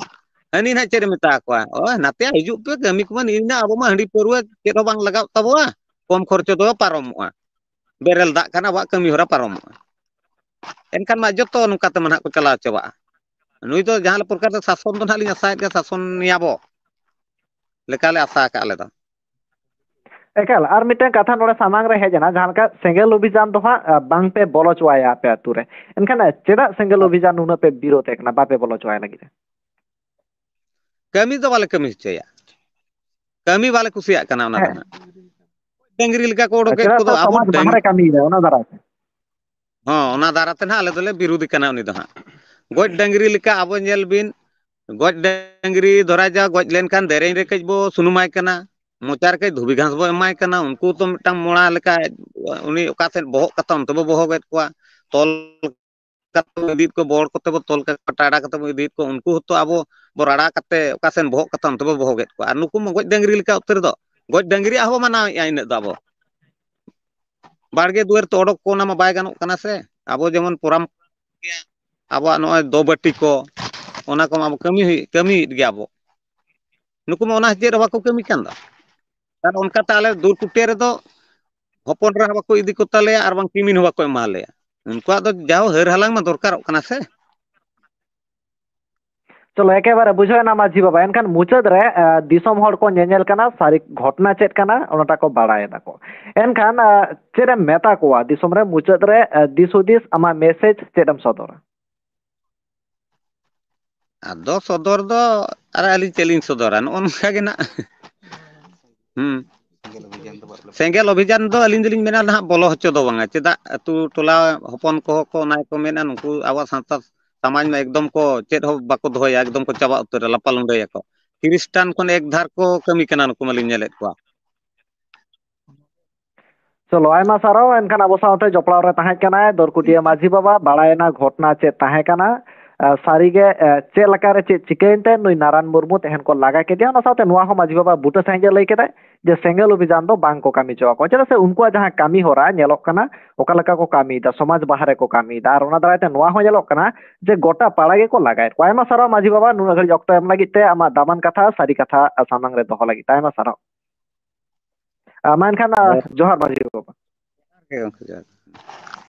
ᱦᱟᱹᱱᱤ ᱱᱟᱦᱟᱜ ᱪᱮᱫ ᱮ ᱢᱮᱛᱟ ᱠᱚᱣᱟ? ᱚ, ᱱᱟᱛᱮ ᱦᱤᱡᱩᱜ ᱯᱮ, ᱠᱟᱹᱢᱤ ᱠᱚᱢᱟ ᱱᱤᱭᱟᱹ ᱟᱵᱚ ᱢᱟ ᱦᱟᱺᱰᱤ ᱯᱟᱹᱨᱣᱟᱹ ᱪᱮᱫ ᱦᱚᱸ ᱵᱟᱝ ᱞᱟᱜᱟᱜ ᱛᱟᱵᱚᱣᱟ, ᱠᱚᱢ ᱠᱷᱚᱨᱪᱚ ᱫᱚ ᱯᱟᱨᱚᱢᱚᱜᱼᱟ, ᱵᱮᱨᱮᱞ ᱫᱟᱜ ᱠᱷᱟᱱ ᱟᱵᱚᱣᱟᱜ ᱠᱟᱹᱢᱤ ᱦᱚᱨᱟ ᱯᱟᱨᱚᱢᱚᱜᱼᱟ᱾ ᱮᱱᱠᱷᱟᱱ ᱢᱟ ᱡᱚᱛᱚ ᱱᱚᱝᱠᱟ ᱛᱮ ᱢᱟ ᱱᱟᱦᱟᱜ ᱠᱚ ᱪᱟᱞᱟᱣ ᱪᱟᱵᱟᱜᱼᱟ᱾ ᱱᱩᱭ ᱫᱚ ᱡᱟᱦᱟᱸ ᱯᱨᱚᱠᱟᱨ ᱛᱮ ᱥᱟᱥᱚᱱ ᱫᱚ ᱱᱟᱦᱟᱜ ᱞᱤᱧ ᱟᱥᱟᱭᱮᱫ ᱜᱮᱭᱟ, ᱥᱟᱥᱚᱱᱮᱭᱟᱵᱚ ᱞᱮᱠᱟᱞᱮ ᱟᱥᱟ ᱟᱠᱟᱫ ᱟᱞᱮ ᱫᱚ᱾ ᱮᱠᱟᱞ, ᱟᱨ ᱢᱤᱫᱴᱟᱝ ᱠᱟᱛᱷᱟ ᱱᱚᱰᱮ ᱥᱟᱢᱟᱝ ᱨᱮ ᱦᱮᱡ ᱮᱱᱟ, ᱡᱟᱦᱟᱸ ᱞᱮᱠᱟ ᱥᱮᱸᱜᱮᱞ ᱚᱵᱷᱤᱡᱟᱱ ᱫᱚ ᱦᱟᱸᱜ, ᱟ, ᱵᱟᱝ ᱯᱮ ᱵᱚᱞᱚ ᱦᱚᱪᱚᱣᱟᱭᱟ ᱟᱯᱮ ᱟᱹᱛᱩ ᱨᱮ, ᱮᱱᱠᱷᱟᱱ ᱪᱮᱫᱟᱜ ᱥᱮᱸᱜᱮᱞ ᱚᱵᱷᱤᱡᱟᱱ ᱱᱩᱱᱟᱹᱜ ᱯᱮ ᱵᱤᱨᱳᱫ ᱮ ᱠᱟᱱᱟ, ᱵᱟᱯᱮ ᱵᱚᱞᱚ ᱦᱚᱪᱚᱣᱟᱭ ᱞᱟᱹᱜᱤᱫ? ᱠᱟᱹᱢᱤ ᱫᱚ ᱵᱟᱞᱮ ᱠᱟᱹᱢᱤ ᱦᱚᱪᱚᱭᱟ, ᱠᱟᱹᱢᱤ ᱵᱟᱞᱮ ᱠᱩᱥᱤᱭᱟᱜ ᱠᱟᱱᱟ ᱚᱱᱟ ᱫᱚ ᱦᱮᱸ᱾ ᱦᱟᱸᱜ᱾ ᱰᱟᱹᱝᱨᱤ ᱞᱮᱠᱟ ᱠᱚ ᱚᱰᱚᱠᱮᱫ ᱪᱮᱫᱟᱜ ᱠᱚᱫᱚ ᱥᱮ ᱟᱵᱚ ᱥᱚᱢᱟᱡᱽ ᱰᱟᱹᱝ-, ᱵᱟᱦᱨᱮ ᱠᱟᱹᱢᱤᱭᱮᱫᱟ ᱚᱱᱟ ᱫᱟᱨᱟᱭ ᱛᱮ᱾ ᱦᱚᱸ, ᱚᱱᱟ ᱫᱟᱨᱟᱭ ᱛᱮ ᱱᱟᱦᱟᱜ ᱟᱞᱮ ᱫᱚᱞᱮ ᱵᱤᱨᱩᱫᱷ ᱠᱟᱱᱟ ᱩᱱᱤ ᱫᱚ ᱦᱟᱸᱜ᱾ ᱜᱚᱡ ᱰᱟᱹᱝᱨᱤ ᱞᱮᱠᱟ ᱟᱵᱚ ᱧᱮᱞ ᱵᱤᱱ, ᱜᱚᱡ ᱰᱟᱹᱝᱨᱤ ᱫᱷᱚᱨᱟ ᱡᱟ ᱜᱚᱡ ᱞᱮᱱᱠᱷᱟᱱ ᱫᱮᱨᱮᱧ ᱨᱮ ᱠᱟᱹᱡ ᱵᱚ ᱥᱩᱱᱩᱢᱟᱭ ᱠᱟᱱᱟ, ᱢᱚᱪᱟ ᱨᱮ ᱠᱟᱹᱡ ᱫᱷᱩᱵᱤ ᱜᱷᱟᱸᱥ ᱵᱚ ᱮᱢᱟᱭ ᱠᱟᱱᱟ, ᱩᱱᱠᱩ ᱛᱚ ᱢᱤᱫᱴᱟᱝ ᱢᱚᱲᱟ ᱞᱮᱠᱟ ᱩᱱᱤ ᱚᱠᱟ ᱥᱮᱫ ᱵᱚᱦᱚᱜ ᱠᱟᱛᱷᱟ ᱚᱱᱛᱮ ᱵᱚ ᱵᱚᱦᱚᱜᱮᱫ ᱠᱚᱣᱟ, ᱛᱚᱞ ᱠᱟᱛᱮ ᱵᱚ ᱤᱫᱤᱭᱮᱫ ᱠᱚᱣᱟ, ᱵᱚᱲ ᱠᱚᱛᱮ ᱵᱚ ᱛᱚᱞ ᱠᱟᱠᱚᱣᱟ, ᱴᱟᱰᱟ ᱠᱟᱛᱮ ᱵᱚ ᱤᱫᱤᱭᱮᱫ ᱠᱚᱣᱟ, ᱩᱱᱠᱩ ᱦᱚᱸᱛᱚ ᱟᱵᱚ ᱵᱚ ᱨᱟᱲᱟ ᱠᱟᱛᱮ ᱚᱠᱟ ᱥᱮᱱ ᱵᱚᱦᱚᱜ ᱠᱟᱛᱷᱟ ᱚᱱᱛᱮ ᱵᱚ ᱵᱚᱦᱚᱜᱮᱫ ᱠᱚᱣᱟ᱾ ᱟᱨ ᱱᱩᱠᱩ ᱢᱟ ᱜᱚᱡ ᱰᱟᱹᱝᱨᱤ ᱞᱮᱠᱟ ᱩᱛᱟᱹᱨ ᱫᱚ, ᱜᱚᱡ ᱰᱟᱹᱝᱨᱤᱭᱟᱜ ᱦᱚᱸ ᱵᱚ ᱢᱟᱱᱟᱣᱮᱫᱼᱟ ᱤᱱᱟᱹᱜ ᱫᱚ ᱟᱵᱚ᱾ ᱵᱟᱲᱜᱮ ᱫᱩᱣᱟᱹᱨ ᱛᱮ ᱚᱰᱚᱠ ᱠᱚ ᱚᱱᱟ ᱢᱟ ᱵᱟᱭ ᱜᱟᱱᱚᱜ ᱠᱟᱱᱟ ᱥᱮ᱾ ᱟᱵᱚ ᱡᱮᱢᱚᱱ ᱯᱚᱨᱟᱢ ᱟᱵᱚᱣᱟᱜ ᱱᱚᱜᱼᱚᱭ ᱫᱚ ᱵᱟᱹᱴᱤ ᱠᱚ, ᱚᱱᱟ ᱠᱚᱢᱟ ᱟᱵᱚ ᱠᱟᱹᱢᱤ ᱦᱩᱭᱩᱜ, ᱠᱟᱹᱢᱤᱭᱮᱫ ᱜᱮᱭᱟ ᱵᱚ᱾ ᱱᱩᱠᱩ ᱢᱟ ᱚᱱᱟ ᱪᱮᱫ ᱦᱚᱸ ᱵᱟᱠᱚ ᱠᱟᱹᱢᱤ ᱠᱟᱱ ᱫᱚ᱾ ᱟᱨ ᱚᱱᱠᱟᱛᱮ ᱟᱞᱮ ᱫᱩᱨ ᱠᱩᱴᱤᱭᱟᱹ ᱨᱮᱫᱚ ᱦᱚᱯᱚᱱ ᱮᱨᱟ ᱦᱚᱸ ᱵᱟᱠᱚ ᱤᱫᱤ ᱠᱚ ᱛᱟᱞᱮᱭᱟ ᱟᱨ ᱵᱟᱝ ᱠᱤᱢᱤᱱ ᱦᱚᱸ ᱵᱟᱠᱚ ᱮᱢᱟ ᱞᱮᱭᱟ᱾ ᱩᱱᱠᱩᱣᱟᱜ ᱫᱚ ᱡᱟᱣ ᱦᱟᱹᱨ ᱦᱟᱞᱟᱝ ᱢᱟ ᱫᱚᱨᱠᱟᱨᱚᱜ ᱠᱟᱱᱟ ᱥᱮ᱾ ᱪᱚᱞᱚ, ᱮᱠᱮᱵᱟᱨᱮ ᱵᱩᱡᱷᱟᱹᱣ ᱮᱱᱟ ᱢᱟᱹᱡᱷᱤ ᱵᱟᱵᱟ᱾ ᱮᱱᱠᱷᱟᱱ ᱢᱩᱪᱟᱹᱫ ᱨᱮ, ᱮ, ᱫᱤᱥᱚᱢ ᱦᱚᱲ ᱠᱚ ᱧᱮᱧᱮᱞ ᱠᱟᱱᱟ, ᱥᱟᱹᱨᱤ ᱜᱷᱚᱴᱚᱱᱟ ᱪᱮᱫ ᱠᱟᱱᱟ ᱚᱱᱟᱴᱟ ᱠᱚ ᱵᱟᱲᱟᱭ ᱫᱟᱠᱚ᱾ ᱮᱱᱠᱷᱟᱱ, ᱮ, ᱪᱮᱫ ᱮᱢ ᱢᱮᱛᱟ ᱠᱚᱣᱟ ᱫᱤᱥᱚᱢ ᱨᱮ? ᱢᱩᱪᱟᱹᱫ ᱨᱮ, ᱮ, ᱫᱤᱥ ᱦᱩᱫᱤᱥ, ᱟᱢᱟᱜ ᱢᱮᱥᱮᱡᱽ ᱪᱮᱫ ᱮᱢ ᱥᱚᱫᱚᱨᱟ? ᱟᱫᱚ ᱥᱚᱫᱚᱨ ᱫᱚ ᱟᱨ ᱟᱹᱞᱤᱧ ᱪᱮᱫ ᱞᱤᱧ ᱥᱚᱫᱚᱨᱟ? ᱱᱚᱜᱼᱚ ᱱᱚᱝᱠᱟ ᱜᱮ ᱱᱟᱜ᱾ ᱦᱩᱸ᱾ ᱥᱮᱸᱜᱮᱞ ᱚᱵᱷᱤᱡᱟᱱ ᱫᱚ ᱟᱹᱞᱤᱧ ᱫᱚᱞᱤᱧ ᱢᱮᱱᱟ ᱱᱟᱦᱟᱜ ᱵᱚᱞᱚ ᱦᱚᱪᱚ ᱫᱚ ᱵᱟᱝᱟ᱾ ᱪᱮᱫᱟᱜ ᱟᱹᱛᱩ ᱴᱚᱞᱟ ᱦᱚᱯᱚᱱ ᱠᱚᱦᱚᱸ ᱠᱚ ᱚᱱᱟ ᱜᱮᱠᱚ ᱢᱮᱱᱟ, ᱱᱩᱠᱩ ᱟᱵᱚ ᱥᱟᱱᱛᱟᱲ ᱥᱚᱢᱟᱡᱽ ᱢᱟ ᱮᱠᱫᱚᱢ ᱠᱚ ᱪᱮᱫ ᱦᱚᱸ ᱵᱟᱠᱚ ᱫᱚᱦᱚᱭᱟ, ᱮᱠᱫᱚᱢ ᱠᱚ ᱪᱟᱵᱟ ᱩᱛᱟᱹᱨᱟ, ᱞᱟᱯᱟ ᱞᱩᱸᱰᱟᱹᱭᱟᱠᱚ᱾ ᱠᱷᱨᱤᱥᱴᱟᱱ ᱠᱷᱚᱱ ᱮᱠ ᱫᱷᱟᱨ ᱠᱚ ᱠᱟᱹᱢᱤ ᱠᱟᱱᱟ ᱱᱩᱠᱩ ᱢᱟᱞᱤᱧ ᱧᱮᱞᱮᱫ ᱠᱚᱣᱟ᱾ ᱪᱚᱞᱚ, ᱟᱭᱢᱟ ᱥᱟᱨᱦᱟᱣ᱾ ᱮᱱᱠᱷᱟᱱ ᱟᱵᱚ ᱥᱟᱶᱛᱮ ᱡᱚᱯᱲᱟᱣ ᱨᱮ ᱛᱟᱦᱮᱸ ᱠᱟᱱᱟᱭ ᱫᱚᱨᱠᱩᱴᱤᱭᱟᱹ ᱢᱟᱹᱡᱷᱤ ᱵᱟᱵᱟ᱾ ᱵᱟᱲᱟᱭᱮᱱᱟ ᱜᱷᱚᱴᱱᱟ ᱪᱮᱫ ᱛᱟᱦᱮᱸ ᱠᱟᱱᱟ, ᱟᱨ ᱥᱟᱹᱨᱤᱜᱮ, ᱮ, ᱪᱮᱫ ᱞᱮᱠᱟᱨᱮ ᱪᱮᱫ ᱪᱤᱠᱟᱹᱭᱮᱱ ᱛᱮ ᱱᱩᱭ ᱱᱟᱨᱟᱱ ᱢᱩᱨᱢᱩ ᱛᱮᱦᱮᱧ ᱠᱚ ᱞᱟᱜᱟ ᱠᱮᱫᱮᱭᱟ᱾ ᱚᱱᱟ ᱥᱟᱶᱛᱮ ᱱᱚᱣᱟ ᱦᱚᱸ ᱢᱟᱹᱡᱷᱤ ᱵᱟᱵᱟ ᱵᱩᱴᱟᱹ ᱥᱟᱺᱦᱤᱡ ᱮ ᱞᱟᱹᱭ ᱠᱮᱫᱟᱭ ᱡᱮ ᱥᱮᱸᱜᱮᱞ ᱚᱵᱷᱤᱡᱟᱱ ᱫᱚ ᱵᱟᱝ ᱠᱚ ᱠᱟᱹᱢᱤ ᱦᱚᱪᱚ ᱟᱠᱚᱣᱟ, ᱪᱮᱫᱟᱜ ᱥᱮ ᱩᱱᱠᱩᱣᱟᱜ ᱡᱟᱦᱟᱸ ᱠᱟᱹᱢᱤ ᱦᱚᱨᱟ ᱧᱮᱞᱚᱜ ᱠᱟᱱᱟ, ᱚᱠᱟ ᱞᱮᱠᱟ ᱠᱚ ᱠᱟᱹᱢᱤᱭᱮᱫᱟ, ᱥᱚᱢᱟᱡᱽ ᱵᱟᱦᱟ ᱨᱮᱠᱚ ᱠᱟᱹᱢᱤᱭᱮᱫᱟ᱾ ᱟᱨ ᱚᱱᱟ ᱫᱟᱨᱟᱭ ᱛᱮ ᱱᱚᱣᱟ ᱦᱚᱸ ᱧᱮᱞᱚᱜ ᱠᱟᱱᱟ ᱡᱮ ᱜᱚᱴᱟ ᱯᱟᱲᱟ ᱜᱮᱠᱚ ᱞᱟᱜᱟᱭᱮᱫ ᱠᱚᱣᱟ᱾ ᱟᱭᱢᱟ ᱥᱟᱨᱦᱟᱣ ᱢᱟᱹᱡᱷᱤ ᱵᱟᱵᱟ, ᱱᱩᱱᱟᱹᱜ ᱜᱷᱟᱹᱲᱤᱡ ᱚᱠᱛᱚ ᱮᱢ ᱞᱟᱹᱜᱤᱫ ᱛᱮ, ᱟᱢᱟᱜ ᱫᱟᱢᱟᱱ ᱠᱟᱛᱷᱟ, ᱥᱟᱹᱨᱤ ᱠᱟᱛᱷᱟ ᱥᱟᱢᱟᱝ ᱨᱮ ᱫᱚᱦᱚ ᱞᱟᱹᱜᱤᱫ ᱛᱮ᱾ ᱟᱭᱢᱟ ᱥᱟᱨᱦᱟᱣ᱾ ᱟᱨ ᱢᱟ ᱮᱱᱠᱷᱟᱱ, ᱟᱨ ᱡᱚᱦᱟᱨ ᱢᱟᱹᱡᱷᱤ ᱵᱟᱵᱟ᱾ ᱡᱚᱦᱟᱨ ᱜᱮ ᱜᱚᱢᱠᱮ, ᱡᱚᱦᱟᱨ᱾